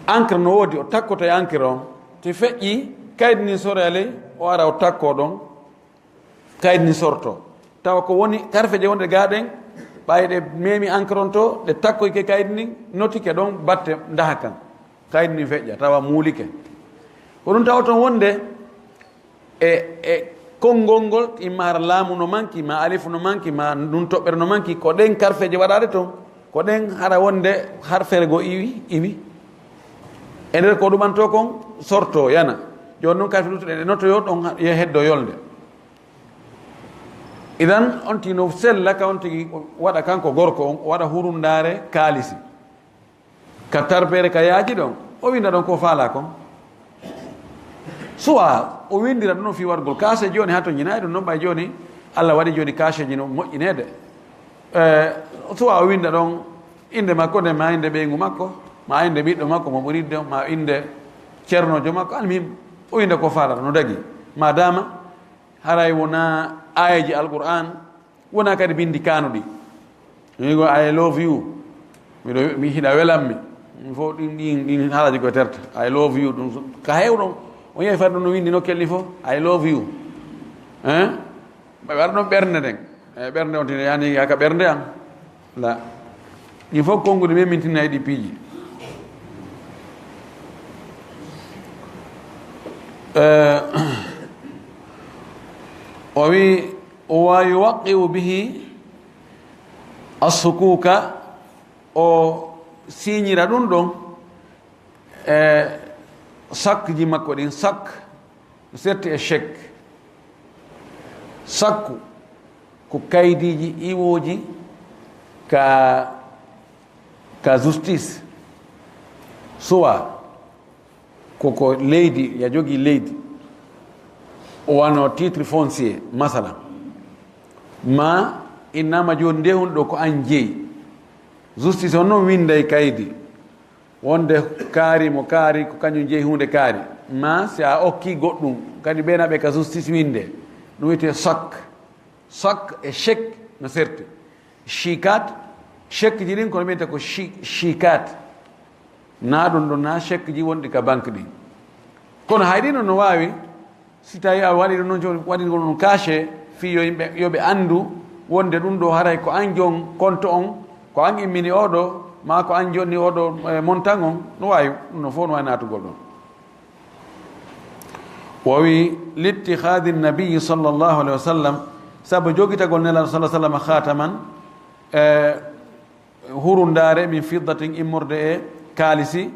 encre no woodi, o takkoto e encre on. Si feƴƴi, kaydi ndin soroya ley, o ara o takko ɗon, kaydi ndin sorto. Tawa ko woni karfeeje wonde ga ɗen, ɓay ɗe memi encre on to, ɗe takkoyke kaydi ndin, notike ɗon, batte ndaha kan. Kaydi ndin feƴƴa, tawa muulike. Ko ɗum tawa ton wonde, e, e konngol ngol, imma hara laamu no manki, ma alifu no manki, ma nun toɓɓere no manki, ko ɗen karfeeje waɗaade ton, ko ɗen hara wonde harfere goo iwi, iwi. E nder ko ɗumanto kon, sorto, yana. Jooni noon karfe luttuɗe ɗe notoyo ɗon ye heddo yolnde. Idan, on tigi no sella ka on tigi waɗa kanko gorko on, o waɗa hurundaare kaalisi. Ka tarbere ka yaaji ɗon, o winda ɗon ko faala kon. Soit o windira ɗum no fii wargol kaase jooni, haa to ñinaayi ɗum noon, ɓay jooni Allah waɗi jooni kaaseeji no moƴƴineede. Eh, soit o winda ɗon innde makko nde, ma innde ɓeyngu makko, ma innde ɓiɗɗo makko mo ɓuri yiɗde, ma innde ceernoojo makko, almuhim, O winda ko faalata, no dagi. Madama haray wona aayeeji Alqur'aan, wona kadi binndi kaanuɗi. Wigo, "I love you." Miɗo, mi hiɗa welammi. Ɗum fof ɗin, ɗin, ɗin haalaaji koye terta. "I love you." Ɗum so, ka heewɗo, on yehi fadde no winndi nokkel ni fof, "I love you." Hein? Ɓe waɗa ɗon ɓernde nden. E ɓernde on tini, yani, yaka ɓernde am. La. Ɗin fof konnguɗi men min tinna e ɗi piiji. Eh, o wi, "Wa yuwaqqi'u bihi as-sukuka", o siñira ɗum ɗon, e sakkuji makko ɗin, sak, serti e chèque. Sakku ko kaydiiji iwooji ka, ka justice, soit koko leydi, ya jogii leydi, o wano titre foncier, masala, ma innama jooni nde hunde ɗo ko an jeyi. Justice on noon winday kaydi wonde kaari mo kaari ko kañum jeyi huunde kaari, ma si a okki goɗɗum, kadi ɓe naɓe ka justice winde, ɗum wiyetee chèque. Chèque e chèque no serti. Chikat, chèque ji ɗin kono ɓeyta ko chi-, chikat. Na ɗum ɗon na chèque ji wonɗi ka banque ɗin. Kono hay ɗin no waawi, si tawi a waɗi ɗum noon, jooni waɗi ɗum noon cachet, fii yo yimɓe, yo ɓe anndu wonde ɗum ɗo haray ko an jon compte on, ko an immini oɗo, ma ko an jonni oɗo, eh, montant on, no waawi, ɗum no fof no waawi naatugol ɗon. O wi, "Littihadi nabiyi sallallahu alaihi wasallam", sabu jogitagol Nelaaɗo sallallahu alaihi wasallam khataman, eh, hurundaare min fiddatin immorde e kaalisi,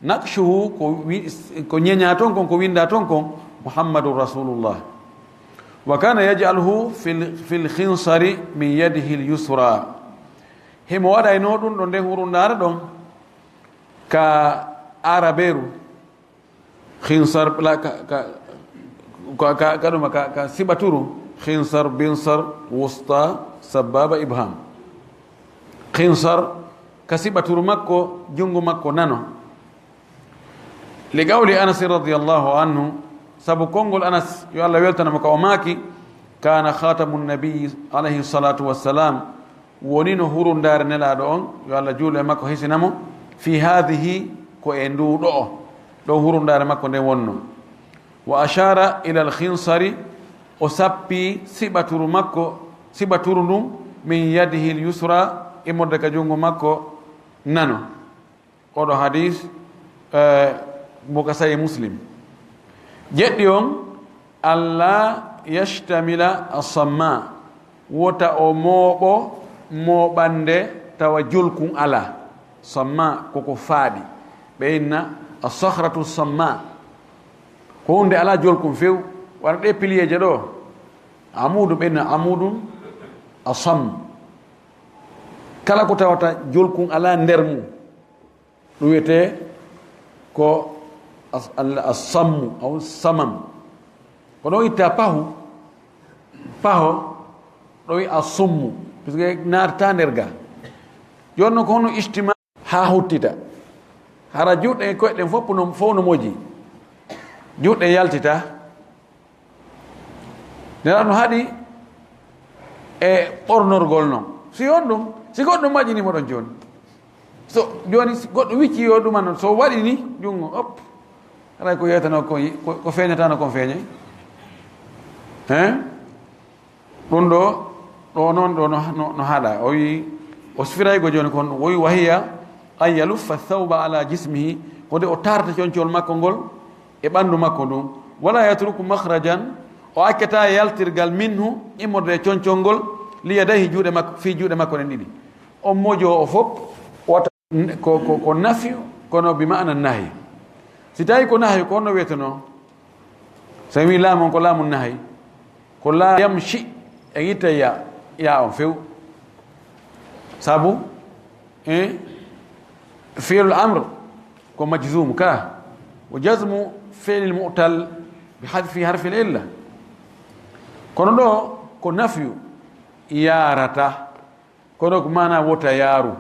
naqshuhu ko wi-, ko ñeña ton kon, ko winda ton kon, "Muhammadun Rasulullah." Wa kana yaj'aluhu fil, fil khinsari min yadihi al-yusra. Himo waɗayno ɗum ɗo nden hurundaare ɗon ka arabeeru. Khinsar, la, ka, ka, ka, ka, ka ɗum, ka, ka siɓaturu. Khinsar, binsar, wusta, sababa, ibham. Khinsar, ka siɓaturu makko, junngo makko nano. Li qawli Anas radiyallahu anhu, sabu konngol Anas, yo Allah weltano mo, ka o maaki, "Kana khatamun nabiyyi alayhi salatu wassalam", wonino hurundaare Nelaaɗo on, yo Allah juulu e makko, hisina mo, "fi hadhihi", ko e nduu ɗo'o, ɗon hurundaare makko nden wonno. Wa ashara ila al-khinsari, o sappi siɓaturu makko, siɓaturu ndun, "min yadihi al-yusra", immorde ka junngo makko nano. Oɗo hadis, eh, mo ka Sahih Muslim. Jeɗɗi on, "Alla yashtamila as-samma", wota o mooɓo mooɓande tawa jolkun ala. Samma koko faaɗi. Ɓe inna as-sakhratu samma. Ko hunde ala jolkun few. Wara ɗe piliyeeje ɗo. Amudu ɓe inna amudun asam. Kala ko tawata jolkun ala nder mum. Ɗum wiyetee ko as-, al-, as-sammu, aw samam. Ko ɗo itta pahu, paho, ɗo wi a summu, puisque naatata nder ga. Jooni noon ko hono ijtima haa huttita. Hara juuɗe e koyɗe ɗen fof no, fof no moji. Juuɗe yaltita. Nelaaɗo no haɗi e ɓornorgol noon. Si on ɗum, si goɗɗo majjini mo ɗon jooni. So jooni si goɗɗo wicci yo ɗuma noon, so waɗi ni junngo, op. Haray ko yeetano ko, ko, ko feeñatano kon feeñay. Hein? Ɗum ɗo, ɗo noon, ɗo no, no, no haɗa. O wi, o sifiraygo jooni kon, o wi, "Wa hiya an yaluffa thawba ala jismihi", ko nde o tarta concol makko ngol e ɓanndu makko ndun. "Wala yatruku makhrajan", o accata yaltirgal, "minhu", immorde e concol ngol, "li yadayhi", juuɗe makko, fii juuɗe makko ɗen ɗiɗi. On mojo o fof, wata, ko, ko, ko nafyu, kono bi ma'na nahyi. Si tawi ko nahyu, ko honno wiyetenoo? So en wii laamu on ko laamu nahi, ko la yamshi, en itta ya, ya on few. Sabu, eh, fi'lul amr ko majzum ka, wa jazmu fi'lil mu'tal bi hadfi harfil illa. Kono ɗo ko nafyu, yaarata. Kono ko maana wota yaaru.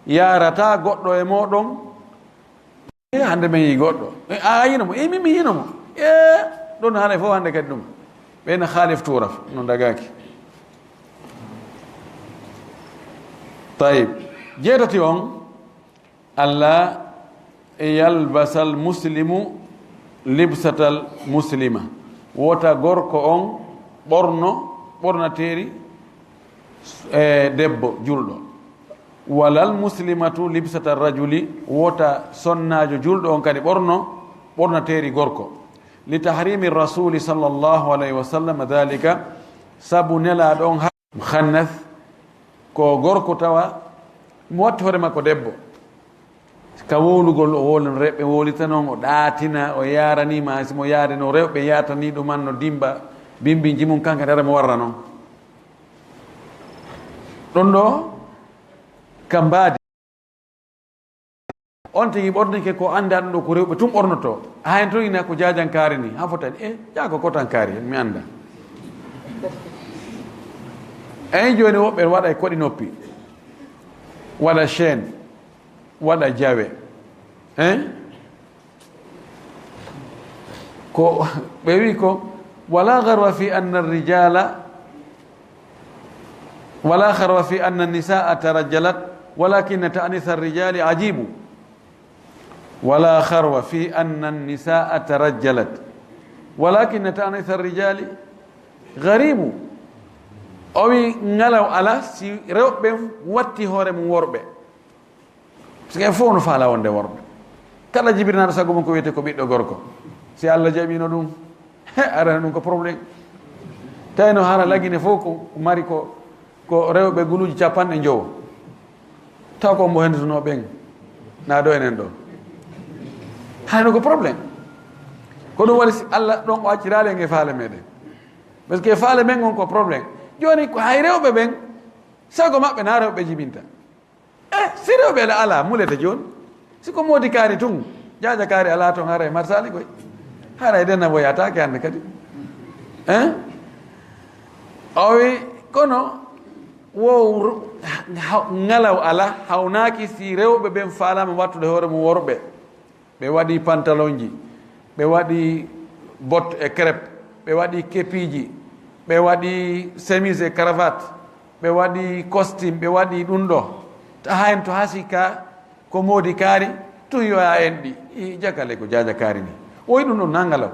Yaarata goɗɗo e mooɗon. E hannde min yii goɗɗo. E, a yino mo? E min mi yino mo. E ɗon haala fof hannde kadi ɗum. Ɓe no haalif tuuraf, no dagaaki. Tayib. Jeetati on, alla yalbasal muslimu libsatal muslima. Wota gorko on ɓorno, ɓornateeri, e, debbo julɗo. Walal muslimatu libsata rajuli, wota sonnaajo julɗo on kadi ɓorno, ɓornateeri gorko. Li tahrimi rasuli sallallahu alayhi wa sallam dhalika, sabu nelaaɗo on ha-, mukhannath, ko gorko tawa mo watti hoore makko debbo. Ka wowlugol o wowlan rewɓe wowlita noon, o ɗaatina, o yaarani ma, si mo yaari no rewɓe yaatani ɗuman no dimba bimbinji mum, kanka dara mo warra noon. Ɗon ɗo ka mbaadi. On tigi ɓornike ko annda ɗum ɗo ko rewɓe tun ɓornoto. Haa en toyina ko jaajankaari ni, haa fotani. E, jaa ko kotankaari, mi annda. Eyi, jooni woɓɓe waɗa e koɗi noppi, waɗa chaîne, waɗa jawe. Hein? Ko ɓe wi ko, wala garwa fi anna rijala, wala garwa fi anna nisaa tarajjalat, walakin ta'nisa rijali ajibu. Wala garwa fi anna nisaa tarajjalat, walakin ta'nisa rijali garibu. O wi ngalaw ala si rewɓe watti hoore mum worɓe. Parce que fof no faala wonde worɓe. Kala jibinaaɗo sago mum ko wiyete ko ɓiɗɗo gorko. Si Allah jaɓino ɗum, he, arana ɗum ko problème. Tawi no hara lagine fof ko mari ko, ko rewɓe guluuji capanɗe njowo. Taw ko mbo hendutuno ɓen. Na do enen ɗo. Hayno ko problème. Ko ɗum waɗi si Allah ɗon o acciraali en e faale meɗen. Parce que faale men on ko problème. Jooni ko hay rewɓe ɓen, sago maɓɓe na rewɓe jibinta. E, si rewɓe ala, ala, mulete jooni. Si ko moodi kaari tun, jaaja kaari ala ton, haray marsali koy. Haray denna bo yaataake hannde kadi. Hein? O wi, kono wo r-, ha-, ngalaw ala, hawnaaki si rewɓe ɓen faalaama wattude hoore mum worɓe. Ɓe waɗi pantalonji, ɓe waɗi bot e crêpe, ɓe waɗi kepiiji, ɓe waɗi chemise e cravate, ɓe waɗi costume, ɓe waɗi ɗum ɗo. Ta hayen to hasi ka ko moodi kaari, tun yo a en ɗi. I jakale ko jaaja kaari ni. O wi ɗum ɗon nangalaw.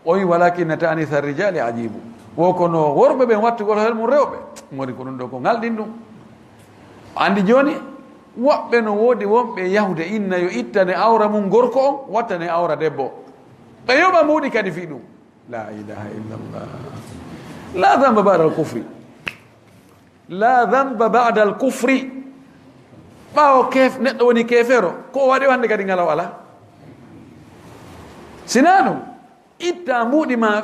O wi walakin ta'nisa rijali ajibu. Wo kono worɓe ɓen wattugol hel mum rewɓe. Modi ko ɗum ɗo ko ngalɗin ɗum. Andi jooni, woɓɓe no woodi wonɓe yahude inna yo ittane awra mum gorko on, wattane awra debbo. Ɓe yoɓa mbuuɗi kadi fii ɗum. La ilaha illallah. La dhanba ba'da al-kufri. La dhanba ba'da al-kufri. Ɓaawo kef-, neɗɗo woni keefeero, ko o waɗi o hannde kadi ngalaw ala. Sinaa ɗum, itta mbuuɗi ma,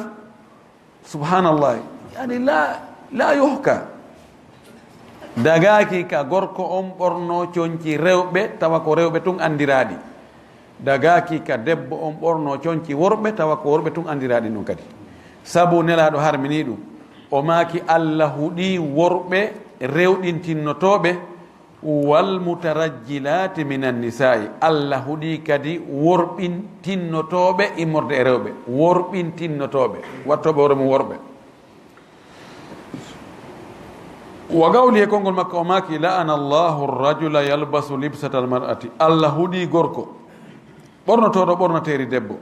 subhanallah, yani la, la yuhka. Dagaaki ka gorko on ɓorno conci rewɓe, tawa ko rewɓe tun andiraaɗi. Dagaaki ka debbo on ɓorno conci worɓe, tawa ko worɓe tun andiraaɗi ɗum kadi. Sabu Nelaaɗo harmini ɗum. O maaki, Allah huɗi worɓe rewɗintinnotooɓe, wal mutarajjilaati minan nisaa'i. Allah huɗi kadi worɓintinnotooɓe immorde e rewɓe. Worɓintinnotooɓe, wattooɓe hoore mum worɓe. Wa gawli e konngol makko, o maaki, la'ana Allahu rajula yalbasu libsatal mar'ati. Allah huɗi gorko ɓornotooɗo ɓornateeri debbo.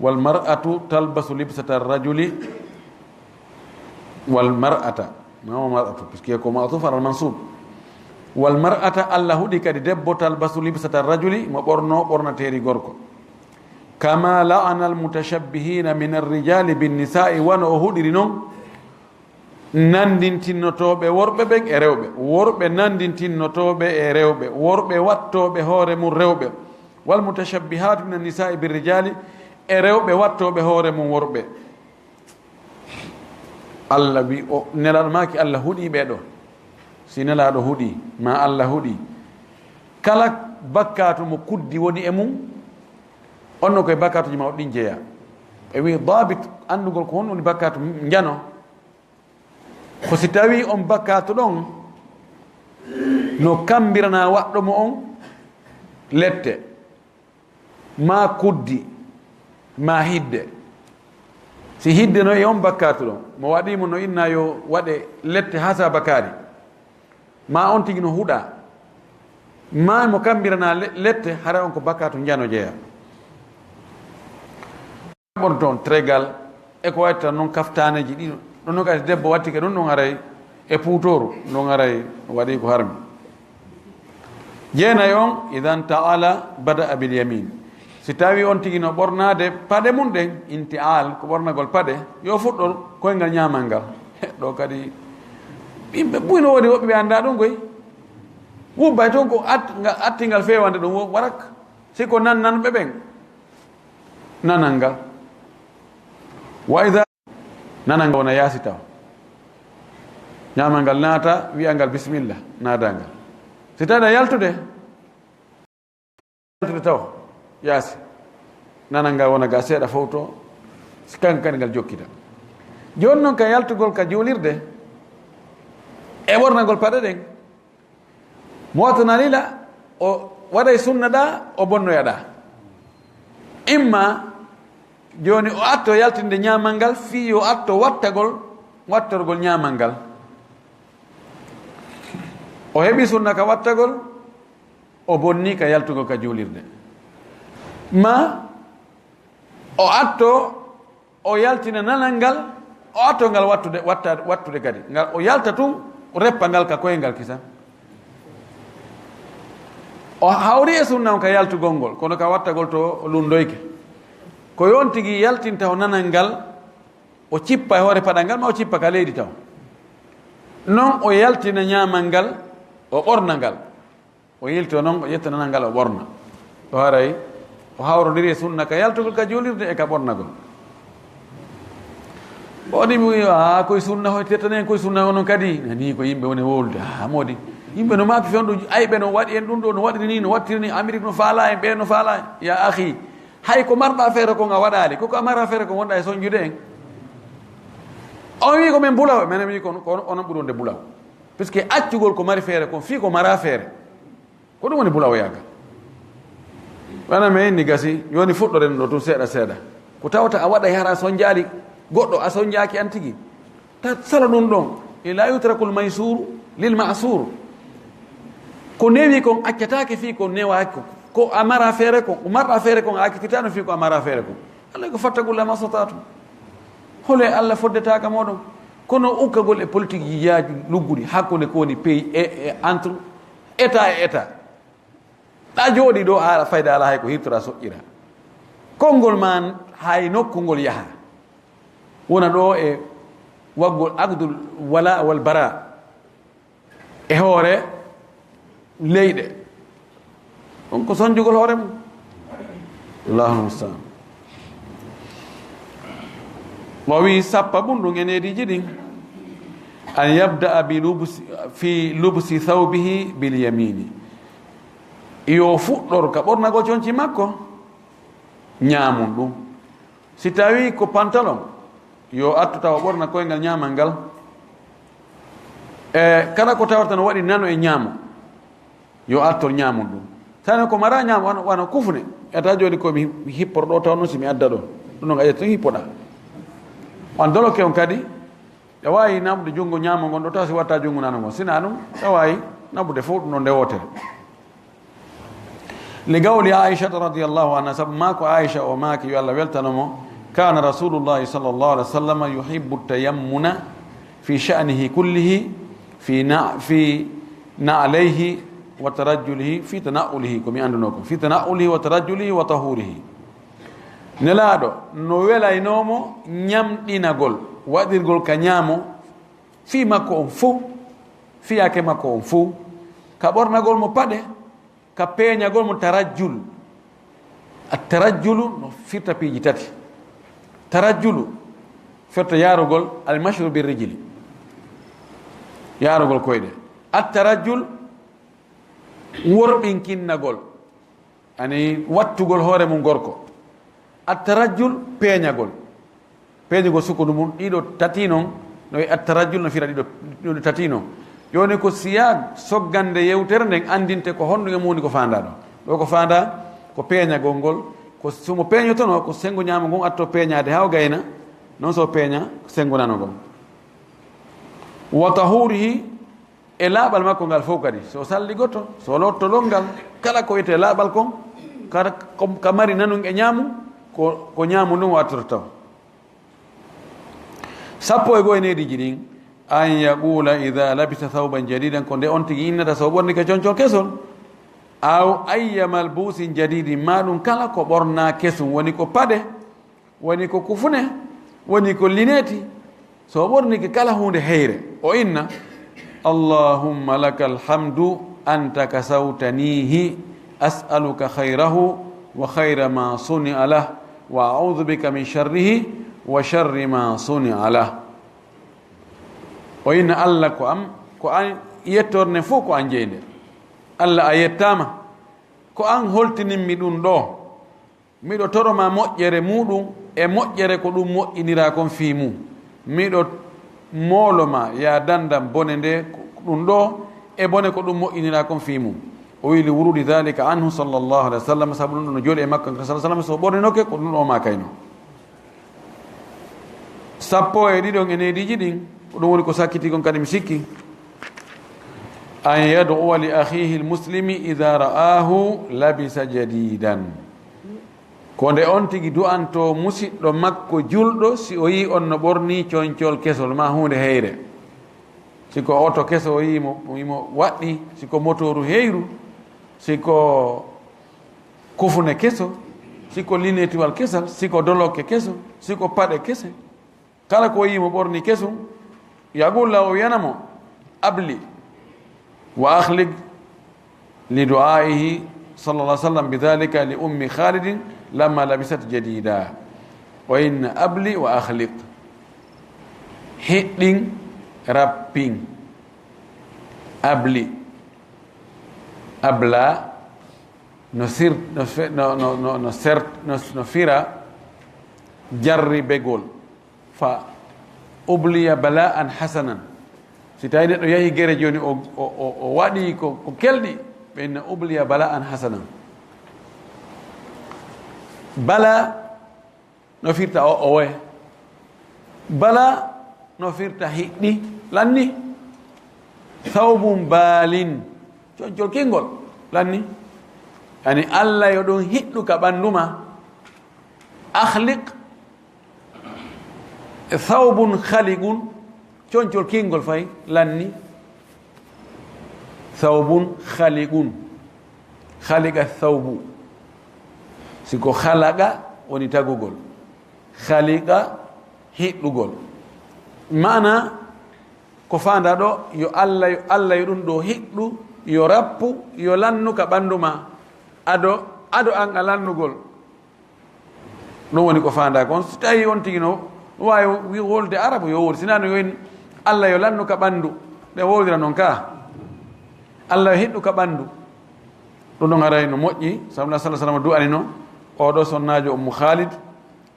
Wal mar'atu talbasu libsatal rajuli. Wal mar'ata. Ma wal mar'atu, puisque ko ma'tuf alal mansub. Wal mar'ata, Allah huɗi kadi debbo, talbasu libsatal rajuli, mo ɓorno ɓornateeri gorko. Kama la'ana al mutashabbihina min ar-rijali bin nisa'i, wano o huɗiri non nandintinnotooɓe worɓe ɓen e rewɓe, worɓe nandintinnotooɓe e rewɓe, worɓe wattooɓe hoore mum rewɓe, wal mutashabbihati min an-nisa'i bir rijali, e rewɓe wattooɓe hoore mum worɓe. Allah wi, o Nelaaɗo maaki, Allah huɗi ɓee ɗo. Si Nelaaɗo huɗi, ma Allah huɗi, kala bakkaatu mo kuddi woni e mum, on no koye bakkaatuji mawɗi ɗin jeyaa. E wi daabit anndugol ko honɗum woni bakkaatu njano. Ko si tawi on bakkaatu ɗon no kammbirana waɗɗo mo on lette. Ma kuddi, ma hidde. Si hidde no e on bakkaatu ɗon, mo waɗii mo no inna yo waɗe lette hasa bakari. Ma on tigi no huɗa. Ma mo kambirana le-, lette, hara on ko bakkaatu njano jeya. Ɓorton tregal, e ko watta non kaftaaneeji ɗi, ɗon no kadi debbo wattike ɗum, ɗum haray e puutooru, ɗum haray waɗi ko harmi. Jeenay on, idan ta'ala bada abil yamin. Si tawi on tigi no ɓornaade paɗe mum ɗen, inti'al, ko ɓornagol paɗe, yo fuɗɗor koyngal ñaamal ngal. Ɗo kadi, yimɓe buy no woodi woɓɓe ɓe annda ɗum koy. Wubbay toon ko at-, nga-, attingal feewande ɗum wo-, warak. Si ko nan-, nanɓe ɓen, nanal ngal. Wa ida nanal ngal wona yaasi taw. Ñaamal ngal naata, wi'a ngal bismillah, naada ngal. Si tawi aɗa yaltude, yaltude taw, yaasi. Nanal ngal wona ga seeɗa fow to, si kanko kadi ngal jokkita. Jooni noon ka yaltugol ka juulirde, e ɓornagol paɗe ɗen, mo wattanali la, o waɗay sunna ɗa, o bonnoya ɗa. Imma jooni o atto yaltinde ñaamal ngal, fii yo atto wattagol, wattorgol ñaamal ngal. O heɓi sunna ka wattagol, o bonni ka yaltugol ka juulirde. Ma o atto o yaltina nanal ngal, o atto ngal wattude, watta-, wattude kadi. Ngal, o yalta tun, o reppa ngal ka koyngal kisa. O hawri e sunna on ka yaltugol ngol, kono ka wattagol to o lundoyke. Ko yon tigi yaltinta o nanal ngal, o cippa e hoore paɗal ngal, ma o cippa ka leydi taw. Non o yaltina ñaamal ngal, o ɓorna ngal. O yilto non, o ƴetta nanal ngal, o ɓorna. O haray, o hawrondiri e sunna ka yaltugol ka juulirde e ka ɓornagol. O waɗi mo wi'i, "Ah, koye sunna hoy, tettanen koye sunna onon kadi." Ni ko yimɓe woni wowlude. "Ah, moodi, yimɓe no maaki fewndo, ayɓe no waɗi en ɗum ɗo, no waɗiri ni, no waɗtiri ni, Amérique no faala en, ɓe no faala en." Ya akhi, hay ko marɗa feere kon a waɗaali, ko ko a mara feere kon wonɗa e sonjude en. On wi ko men bulaw, menen wi ko, ko onon ɓuri wonde bulaw. Puisque accugol ko mari feere kon, fii ko mara feere. Ko ɗum woni bulawoyaagal. Wana men ni gasi, yoni fuɗɗoren ɗo tun seeɗa seeɗa. Ko tawata a waɗa hara a sonjaali goɗɗo, a sonjaaki an tigi. Ta sala ɗum ɗon. E la yutrakul maysuru lil ma'sur. Ko newi kon accataake fii ko newaaki ko. Ko a mara feere kon, ko marɗa feere kon a accititaano fii ko a mara feere kon. Allah ko fattakulla ma sata'tum. Hole Allah foddetaaka moɗon. Kono ukkagol e politique yaaju lugguɗi hakkunde ko woni pays e, e entre État e État. Ɗa jooɗi ɗo, a fayda ala hay ko hirtora soƴƴira. Konngol ma hay nokku ngol yaha. Wona ɗo e waggol aqdul wala wal bara e hoore leyɗe. Ɗum ko sonjugol hoore mum. Allahu musta'an. Mo wi sappa ɓum ɗum e neediji ɗin. An yabda'a bi lubsi, fi lubsi thawbihi bil yamini. Yo fuɗɗor ka ɓornagol conci makko, ñaamum ɗum. Si tawi ko pantalon, yo attu tawa ɓorna koyngal ñaamal ngal. E kala ko tawata no waɗi nano e ñaamo, yo attor ñaamum ɗum. Tawno ko mara ñaamo, wano, wano kufne. Eta joni ko mi, mi hippor ɗo, taw noon si mi adda ɗo. Ɗum noon a ƴetta hippoɗa. On doloke on kadi, ɓe waawi naɓude junngo ñaamo ngon ɗo, taw si watta junngo nano ngon. Sina ɗum, ɓe waawi naɓude fof ɗum ɗo nde wootere. Li gawli Aishata radiyallahu anha, sabu maa ko Aisha o maaki, yo Allah weltano mo, kana Rasulullahi sallallahu alaihi wasallam yuhibbu tayammuna fi sha'nihi kullihi, fi na-, fi na'alayhi wa tarajjulihi, fi tana'ulihi, ko mi annduno ko, fi tana'ulihi wa tarajjulihi wa tahurihi. Nelaaɗo no welaynoo mo ñamɗinagol, waɗirgol ka ñaamo, fii makko on fow, fiyaake makko on fow, ka ɓornagol mo paɗe, ka peeñagol mo tarajjul. A tarajjulu no firta piiji tati. Tarajjulu firta yaarugol almashru bir rijli, yaarugol koyɗe. A tarajjul worɓinkinnagol, ani wattugol hoore mum gorko. A tarajjul peeñagol. Peeñugol sukkundu mum, ɗiɗo tati non, no e attarajjul no fira ɗiɗo, ɗiɗo tati non. Jooni ko siyaag soggande yewtere nden anndinte ko honɗum e mum woni ko faandaa ɗo. Ɗo ko faandaa ko peeñagol ngol, Ko so mo peeñotonoo, ko senngo ñaamo ngon atto peeñaade haa o gayna, noon so o peeña ko senngo nano ngon. Wa tahurihi, e laaɓal makko ngal fof kadi, so o salligoto, so o loottolol ngal, kala ko wiyetee laaɓal kon, kala ko ka mari nanun e ñaamu, ko, ko ñaamu ndun o attoto taw. Sappo e go'o e neediiji ɗin, an yaqula ida labisa thawban jadidan, ko nde on tigi innata so o ɓornike concol kesol, aw ayya malbusin jadidin, maa ɗum kala ko ɓornaa kesum, woni ko paɗe, woni ko kufune, woni ko lineeti, so o ɓornike kala huunde heyre, o inna, Allahumma laka alhamdu anta kasawtanihi, as'aluka khayrahu wa khayra ma suni'a lah, wa a'udhu bika min sharrihi wa sharri ma suni'a lah. O inna, Allah ko am, ko an yettorne fof ko an jeynde. Allah a yettaama, ko an holtinimmi ɗum ɗo. Miɗo toro ma moƴƴere muuɗum e moƴƴere ko ɗum moƴƴiniraa kon fii mum. Miɗo moolo ma, yaa dandam bone nde ɗum ɗo e bone ko ɗum moƴƴiniraa kon fii mum. O wi'i, li wurudi dhalika anhu sallallahu alaihi wasallam, sabu ɗum ɗo no jooɗi e makko, sallallahu alaihi wasallam, so ɓorninoke ko ɗum ɗo o maakayno. Sappo e ɗiɗon e neediiji ɗin, ko ɗum woni ko sakkiti kon kadi mi sikki. An yad'uwa li akhihi al-muslimi idha ra'ahu labisa jadidan. Ko nde on tigi du'antoo musiɗɗo makko julɗo si o yi'i on no ɓornii concol kesol maa huunde heyre. Si ko oto keso o yi'i mo, o yi'i mo waɗɗii, si ko motooru heyru, si ko kufune keso, si ko lineetiwal kesal, si ko dolokke keso, si ko paɗe kese. Kala ko o yi'i mo ɓornii kesum, yaqulla o wi'ana mo, abli wa akhliq, li du'aihi sallallahu alaihi wasallam bidhalika li ummi Khalidin lamma labisat jadida. O inna abli wa akhliq. Hiɗɗin, rappin. Abli. Abla. No sir-, no fe-, no, no, no, no sert-, no, no fira jarribegol. Fa ubliya bala'an hasanan. Si tawi neɗɗo yahi gere jooni, o, o, o, o waɗi ko, ko kelɗi, ɓe inna ubliya bala'an hasanan. Bala no firta o, o woye. Bala no firta hiɗɗi, lanni. Thawbun balin, concol kingol, lanni. Yani, Allah yo ɗum hiɗɗu ka ɓanndu ma. Akhliq, thawbun khaliqun, concol kingol fay, lanni. Thawbun khaliqun, khaliqa thawbu. Si ko khalaqa woni tagugol, khaliqa hiɗɗugol. Maana ko faanda ɗo, yo Allah, yo Allah yo ɗum ɗo hiɗɗu, yo rappu, yo lannu ka ɓanndu ma, ado, ado an a lannugol. Ɗum woni ko faandaa kon. Si tawi on tigi no waawi wi-, wolde arabu, yo wowlu. Sinaa no yo in, Allah yo lannu ka ɓanndu, ɓe wowlira noon ka. Allah yo hiɗɗu ka ɓanndu. Ɗum ɗon haray no moƴƴi, sabu Nabi sallallahu alaihi wasallam du'anino oo ɗoo sonnaajo Ummu Khalid,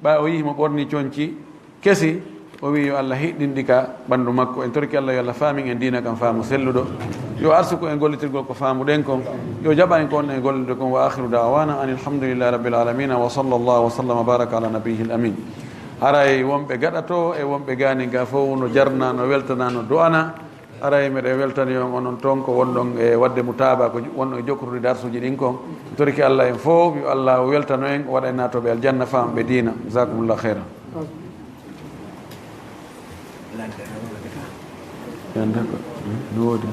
ɓay o yi'i mo ɓorni conci kesi, o wi'i yo Allah hiɗɗin ɗi ka ɓanndu makko. En torki Allah yo Allah faamin en diina kan faamu selluɗo. Yo arsuku en gollitirgol ko faamuɗen kon. Yo jaɓa en ko on en gollitirde kon. Wa akhiru da'wana anil hamdulillahi rabbil alamin. Wa sallallahu wa sallama wa baraka ala nabiyyihil amin. Haray wonɓe gaɗa to e wonɓe gaani ga fof no jarna, no weltana, no du'ana. Aray, miɗen weltani on onon toon ko wonɗon e waɗde mutaaba, ko wonɗon e jokkude darsuuji ɗin kon. Torki Allah en fof, yo Allah weltano en, o waɗa en naatooɓe aljanna, faama ɓe diina. Jazakumullah khairan. Yan d'accord. Hmm, no woodi.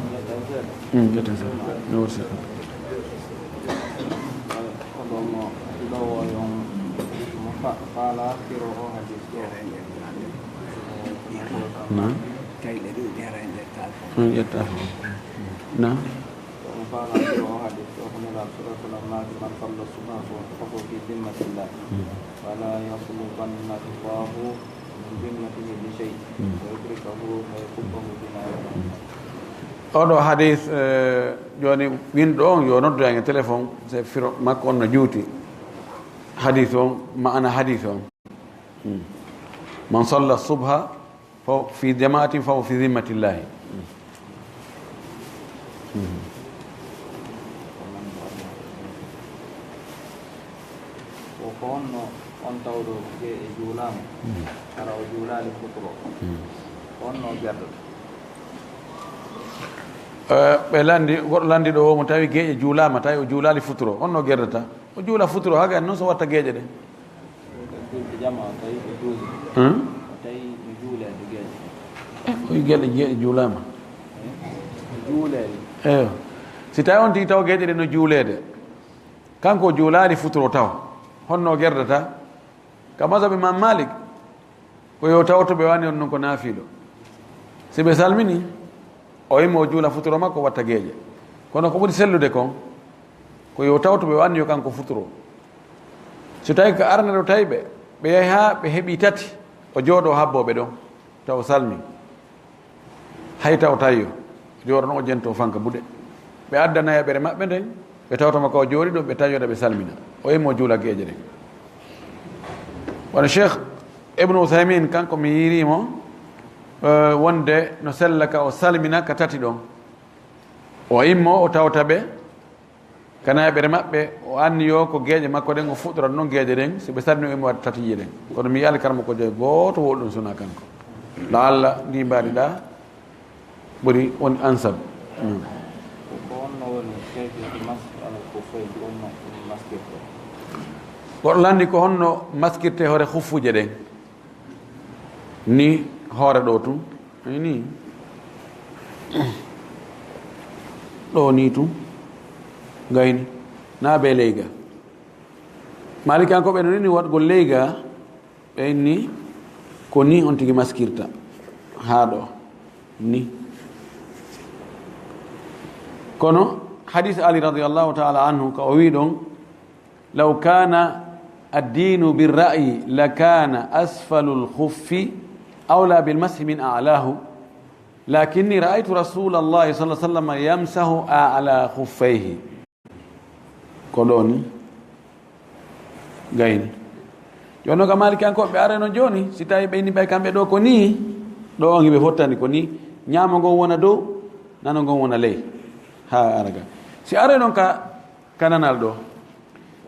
Hmm, ƴetten sa. No woodi sa. Ko ɗo mo, ɗo o yon mo fa-, faala firo o hadis ɗo. Naam. Hmm, ƴetta fof. Naam. Ko ɗum faala firo o hadis ɗo, ko Nulaaɗo sallallahu alaihi wasallam maaki, "Man salla subha fa huwa fi dhimmatillah." Hmm. Fala yatlubanna riddahu min dhimmatihi bi shay', hmm, fa yudrikahu fa yakuffahu bima yad'u. Oɗo hadis, eh, jooni winɗo on yo noddu e téléphone, se firo makko on no juuti. Hadis on, maana hadis on. Hmm. Man salla subha fa fi jama'atin fa fi dhimmatillahi. Hmm. Hmm. Ko honno on tawɗo geeƴe juulaama, hara o juulaali futuro? Ko honno o gerdata? Eh, ɓe lanndi, goɗɗo lanndi ɗo, mo tawi geeƴe juulaama, tawi o juulaali futuro, honno o gerdata? O juula futuro, haa gayno noon so watta geeƴe ɗe. Julde jama o tawi ɓe juuli. Hmm? O tawi no juuleede geeƴe. Eh, o yi geeƴe, geeƴe juulaama. Eh, juuleede. Eyo. Si tawi on tigi taw geeƴe ɗe no juuleede, kanko o juulaali futuro taw, honno o gerdata? Ka mazhab Imam Malik, ko yo tawto ɓe wani on non ko naafiilo. Si ɓe salmini, o imma o juula futuro makko, watta geeƴe. Kono ko ɓuri sellude kon, ko yo tawto ɓe wani yo kanko futuro. Si tawi ko arane ɗo tawi ɓe, ɓe yahi haa ɓe heɓi tati, o jooɗo habboo ɓe ɗon, taw o salmi. Hay taw tawi o jooɗono o jento fanka buɗe. Ɓe adda nayaɓere maɓɓe nden, ɓe tawta mo ka o jooɗi ɗum, ɓe tawi o, ɓe salmina. O imma o juula geeƴe ɗen. Wano Cheikh Ibnu Uthaymin, kanko mi yiiri mo, eh, wonde no sella ka o salmina ka tati ɗon. O immo o tawta ɓe, ka nayaɓere maɓɓe, o anniyo ko geeƴe makko ɗen, o fuɗɗorata noon geeƴe ɗen, si ɓe salmini o immo waɗa tatiije ɗen. Kono mi yiyaali karamoko joyi gooto wowluɗum sona kanko. Laalla ndi mbaɗiɗa ɓuri woni ansab. Hmm. Ko honno woni kayfiyatu mashu alal khuffayn, ko honno ɗum maskirte? Goɗɗo lanndi ko honno maskirte hoore khuffuuje ɗen. Ni hoore ɗo tun. Ni. Ɗo ni tun. Gayni. Na be leyga. Malikankoɓe no ni waɗgol leyga. Ɓe inni ko ni on tigi maskirta haa ɗo ni. Kono hadis Ali radiyallahu ta'ala anhu ka o wi ɗon, "Law kana ad-dinu bir-ra'yi lakana asfalul khuffi awla bil mashi min a'lahu, lakinni ra'aytu Rasulallahi sallallahu alaihi wasallam yamsahu a'la khuffayhi." Ko ɗo ni gayni. Jooni noon ka Maalikiyankoɓe ɓe arayno jooni, si tawi ɓe inni ɓay kamɓe ɗo ko ni, ɗo on hiɓe fottani ko ni, ñaamo ngon wona dow, nano ngon wona ley. Haa ara ga. Si aray noon ka, ka nanal ɗo,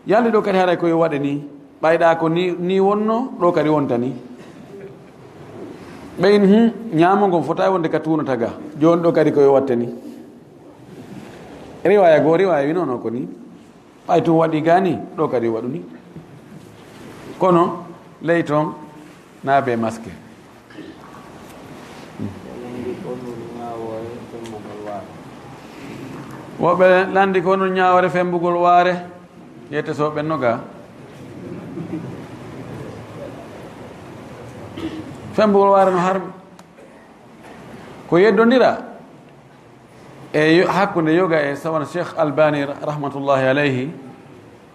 yalli ɗo kadi haray ko yo waɗe ni, ɓayɗa ko ni, ni wonno, ɗo kadi wonta ni. Ɓe inni, hmm, ñaamo ngon fota wonde ka tuunata ga. Jooni ɗo kadi ko yo watte ni. Riwaya goo, riwaya wi noon ko ni. Ɓay tun waɗi gani, ɗo kadi waɗu ni. Kono ley ton na be maske. Woɓɓe landi ko no ñaawore fembugol waare. Yette so ɓen no ga. Fembugol waare no harmi. Ko yeddondira e yo-, hakkunde yoga e sawana Cheikh Albani rahmatullahi alayhi,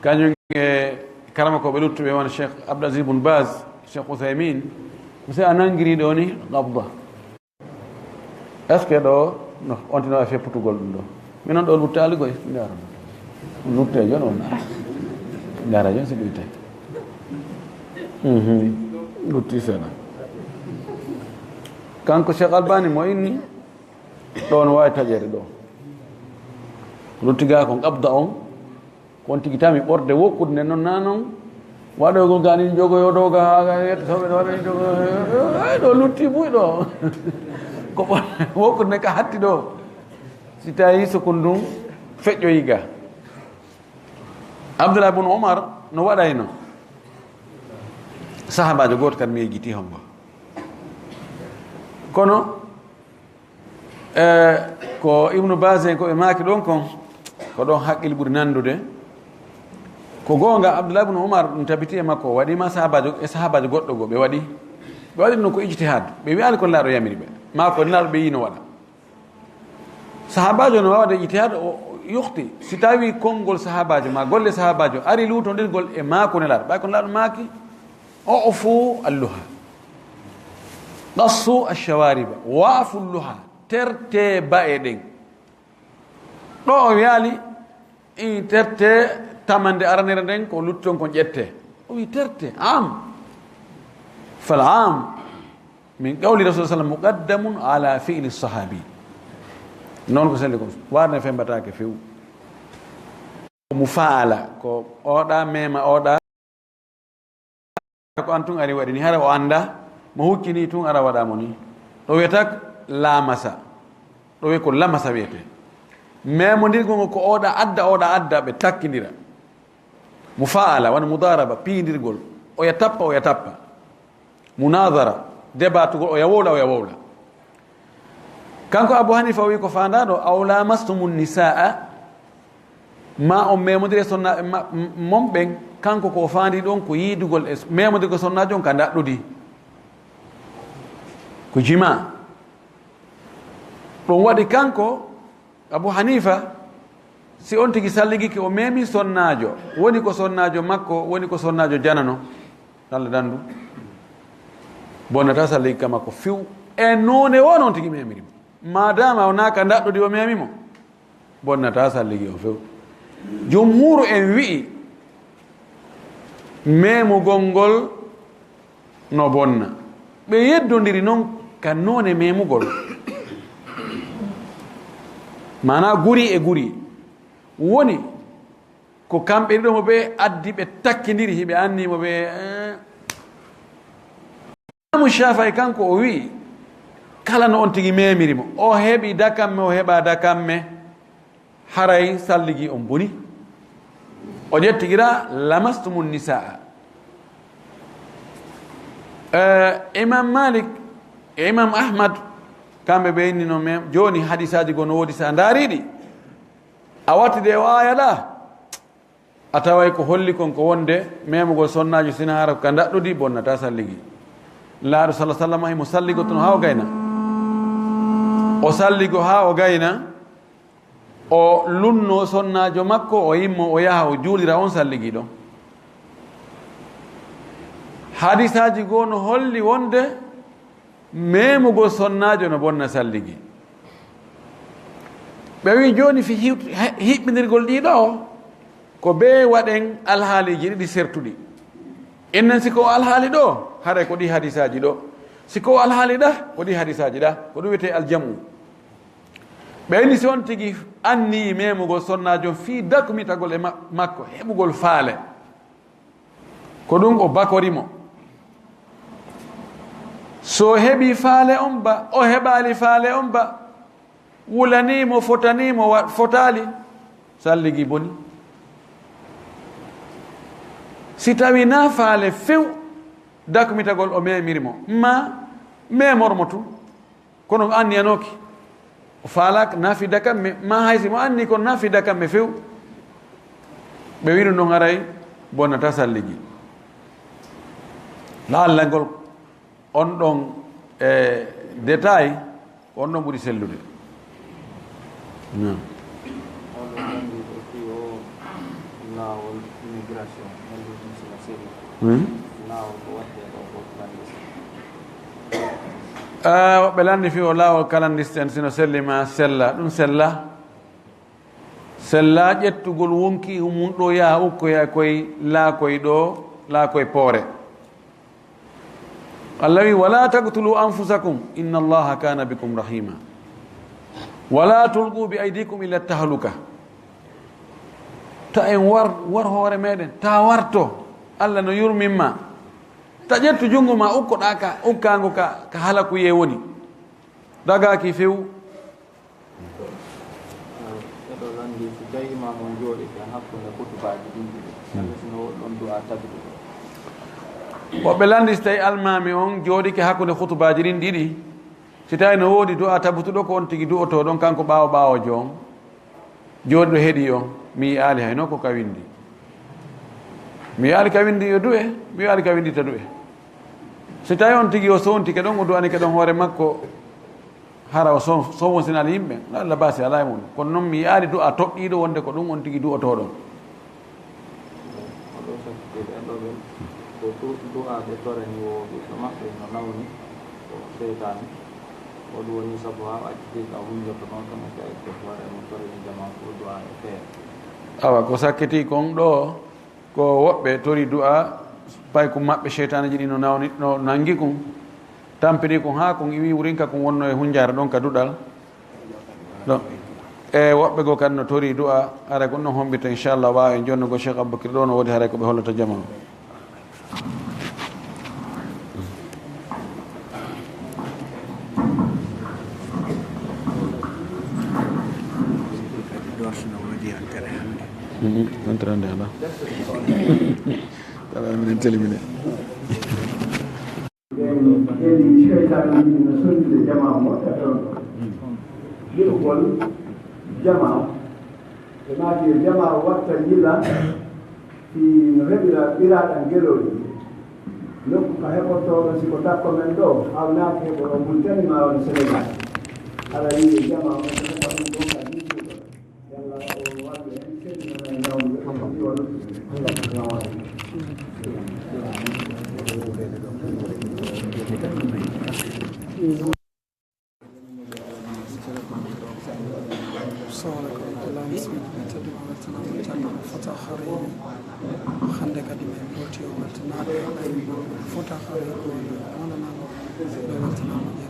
kañum e karama ko ɓe luttuɓe wona Cheikh Abdou Aziz Bun Baz, Cheikh Uthaymin, ko si a nangiri ɗo ni qabda. Est-ce que ɗo no on tino e fepputugol ɗum ɗo? Minon ɗo luttaali koy, ndara. Lutte jon on. Ndara jon si ɗuyte. Mhm. Lutti seeɗa. Kanko Cheikh Albani mo inni, ɗo no waawi taƴeede ɗo. Lutti ga ko qabda on, ko on tigi tami ɓorde wokkude nde noon na noon. Waɗoygol ga ni jogoyo ɗo ga, haa ga yetta soɓe ɗo waɗa ni jogoyo. Ay, ɗo lutti buy ɗo. Ko ɓor-, wokkude nde ka hatti ɗo. Si tawi sukun ndun feƴƴoyi ga. Abdullah ibn Umar no waɗayno. Sahabaajo gooto kadi mi yejjiti hombo. Kono, eh, ko Ibnu Baz en ko ɓe maaki ɗon kon, ko ɗon haqqil ɓuri nandude. Ko goonga, Abdullah ibn Umar, ɗum tabiti e makko, o waɗi ma sahabaajo, e sahabaajo goɗɗo goo, ɓe waɗi, ɓe waɗi ɗum ko ijtihad. Ɓe wi'aali ko Nelaaɗo yamiri ɓe, maa ko Nelaaɗo ɓe yino waɗa. Sahaabaajo no waawde ijtihaad, o, o yukhti. Si tawi konngol sahaabaajo maa golle sahaabaajo ari luutondirgol e maa ko Nelaaɗo, ɓay ko Nelaaɗo maaki, "U'fu al-luha, qassu ash-shawariba, wa'fu al-luha, terte ba'e ɗen." Ɗo o wi'aali, "I terte tamande aranere nden ko lutton kon ƴette." O wi, "Terte, am." Fal am. Min qawli Rasul sallam muqaddamun ala fi'li sahabi. Noon ko selli kon. Warne fembataake few. Mufaala ko oɗa mema oɗa. Ko an tun ari waɗi ni, hara o annda mo huccini tun ara waɗa mo ni. Ɗo wiyata lamasa. Ɗo wiye ko lamasa wiyete. Memondirgol ngol ko oɗa adda, oɗa adda, ɓe takkindira. Mufaala, wano mudaraba, piindirgol. Oya tappa, oya tappa. Munadara, debatugol, oya wowla, oya wowla. Kanko Abu Hanifa o wi ko faandaɗo, aw lamastumu nisaa, ma on memodire sonna, ma, m-, mon ɓen, kanko ko faandi ɗon ko yiidugol e memodirgol sonnaajo on ka ndaɗɗudi. Ko jima. Ɗum waɗi kanko Abu Hanifa, si on tigi salligike o memi sonnaajo, woni ko sonnaajo makko, woni ko sonnaajo janano, Allah dandu, bonnata salligi ka makko few. E noone woo non tigi memiri mo. Maadama o naaka ndaɗɗudi o memi mo, bonnata salligi on few. Jumhuru en wi'i, memugol ngol no bonna. Ɓe yeddondiri non ka noone memugol. Mana guri e guri. Woni ko kamɓe ɗiɗo mo ɓe addi ɓe takkindiri, hiɓe anni mo ɓe, eh. Imamu Shafai kanko o wi'i, kala no on tigi memiri mo, o heɓi dakamme, o heɓa dakamme, haray salligi on boni. O ƴetti gira lamastumun nisaa. Eh, Imam Malik e Imam Ahmad, kamɓe ɓe inni no mem-, joni hadisaaji goo no woodi sa ndaariɗi. A watti de o aya ɗa, a taway ko holli kon ko wonde memugol sonnaajo sina hara ko ka ndaɗɗudi bonnata salligi. Laaɗo sala sallama himo salligo tun haa o gayna. O salligo haa o gayna, o lunno sonnaajo makko, o yimmo, o yaha, o juulira on salligi ɗon. Hadisaaji goo no holli wonde memugol sonnaajo no bonna salligi. Ɓe wi joni fi hiwt-, he-, hiɓɓindirgol ɗi ɗo, ko be waɗen alhaaliji ɗiɗi sertuɗi. Innen si ko alhaali ɗo, haray ko ɗi hadisaaji ɗo. Si ko alhaali ɗa, ko ɗi hadisaaji ɗa. Ko ɗum wiyetee aljamu. Ɓe inni si on tigi anni memugol sonnaajo fii dakmitagol e ma-, makko, heɓugol faale. Ko ɗum o bakori mo. So heɓi faale on ba, o heɓaali faale on ba, wulanii mo, fotanii mo, wa-, fotaali, salligi boni. Si tawi na faale few, dakmitagol o memiri mo, ma memor mo tun. Kono o anniyanooki. O faalaaka nafi dakamme, ma hay si mo anni kono nafi dakamme few. Ɓe wiɗu non haray bonnata salligi. Laallangol on ɗon e détail, ko on ɗon ɓuri sellude. Naam. On ɗon nandi ko fii o laawol immigration, nandi ɗum sino selli. Hmm? Laawol ko waɗde ɗo ko clandestin. Ah, woɓɓe lanndi fii o laawol clandestin sino selli ma sella. Ɗum sella. Sella ƴettugol wonki mum ɗo yaha ukkoya koye laakoy ɗo, laakoy poore. Allah wi, "Wala taqtulu anfusakum, inna Allaha kana bikum rahima. Wala tulqu bi aydikum ila tahluka." Ta en war, war hoore meɗen, ta warto. Allah no yurmin ma. Ta ƴettu junngo ma, ukkoɗa ka, ukkango ka, ka halakuyee woni. Dagaaki few. Eɗo lanndi, si tawi imaam on jooɗike hakkunde khutubaaji ɗin ɗiɗi, hannde sino woɗɗon du'a tabituɗo. Woɓɓe lanndi, si tawi almaami on jooɗike hakkunde khutubaaji ɗin ɗiɗi, si tawi no woodi du'a tabituɗo, ko on tigi du'otoo ɗon, kanko ɓaawo ɓaawojo on, jooɗiɗo heɗi on, mi yi'aali hay no ko ka winndi. Mi yi'aali ka winndi yo du'e, mi yi'aali ka winndi ta du'e. Si tawi on tigi o sontike ɗon, o du'anike ɗon hoore makko, hara o so-, sowonsinaali yimɓe, no Allah baasi alaa e mum. Kono non mi yi'aali du'a toɗɗiiɗo wonde ko ɗum on tigi du'otoo ɗon. Oɗo sakkitiiɓe e ɗoɓel, ko du-, du'a ɓe torani wo ɓiɗɗo maɓɓe no nawni, ko seytaane. Ko ɗum woni sabu haa o acciti ka hunjoto noon, kama si a itti hoore mum torani jamaa ko du'a e feere. Awa, ko sakkitii kon ɗo, ko woɓɓe tori du'a, paykum maɓɓe seytaaneji ɗi no nawni, no nangi kun, tampini kun haa kun iwi wurinka kun wonno e hunjaare ɗon ka duɗal. Ɗon. E woɓɓe goo kadi no tori du'a, haray ko ɗum ɗon hombita, inchallah, waawa en jonnugo Cheikh Abubakir ɗo no woodi haray ko ɓe hollata jamaa. Entrande ala. Ala minen telimine. Nden ƴeewi seytaane no sondude jamaa o moƴƴa toon. Yiɗugol jamaa o. Ɓe maaki yo jamaa o watta yila fii no heɓira ɓiraaɗan gelooɗi. Nokku ka heɓortoo ɗon si ko takko men ɗoo, hawnaaki heɓoroo Mauritanie maa wano Senegal. Hara yiɗi jamaa o ko heɓa ɗum ɗon ka juutuɗo. Yalla o wallu en, sendinana en nawnuɓe, o wallu en. Assalamu aleykum. Assalamu aleykum warahmatullahi, bismillah. Min teddude, weltanaama, jaaraama, fota hare. Hannde kadi min pooti o weltanaade ɓay fota hare ko wonanaama. Ɓe weltanaama.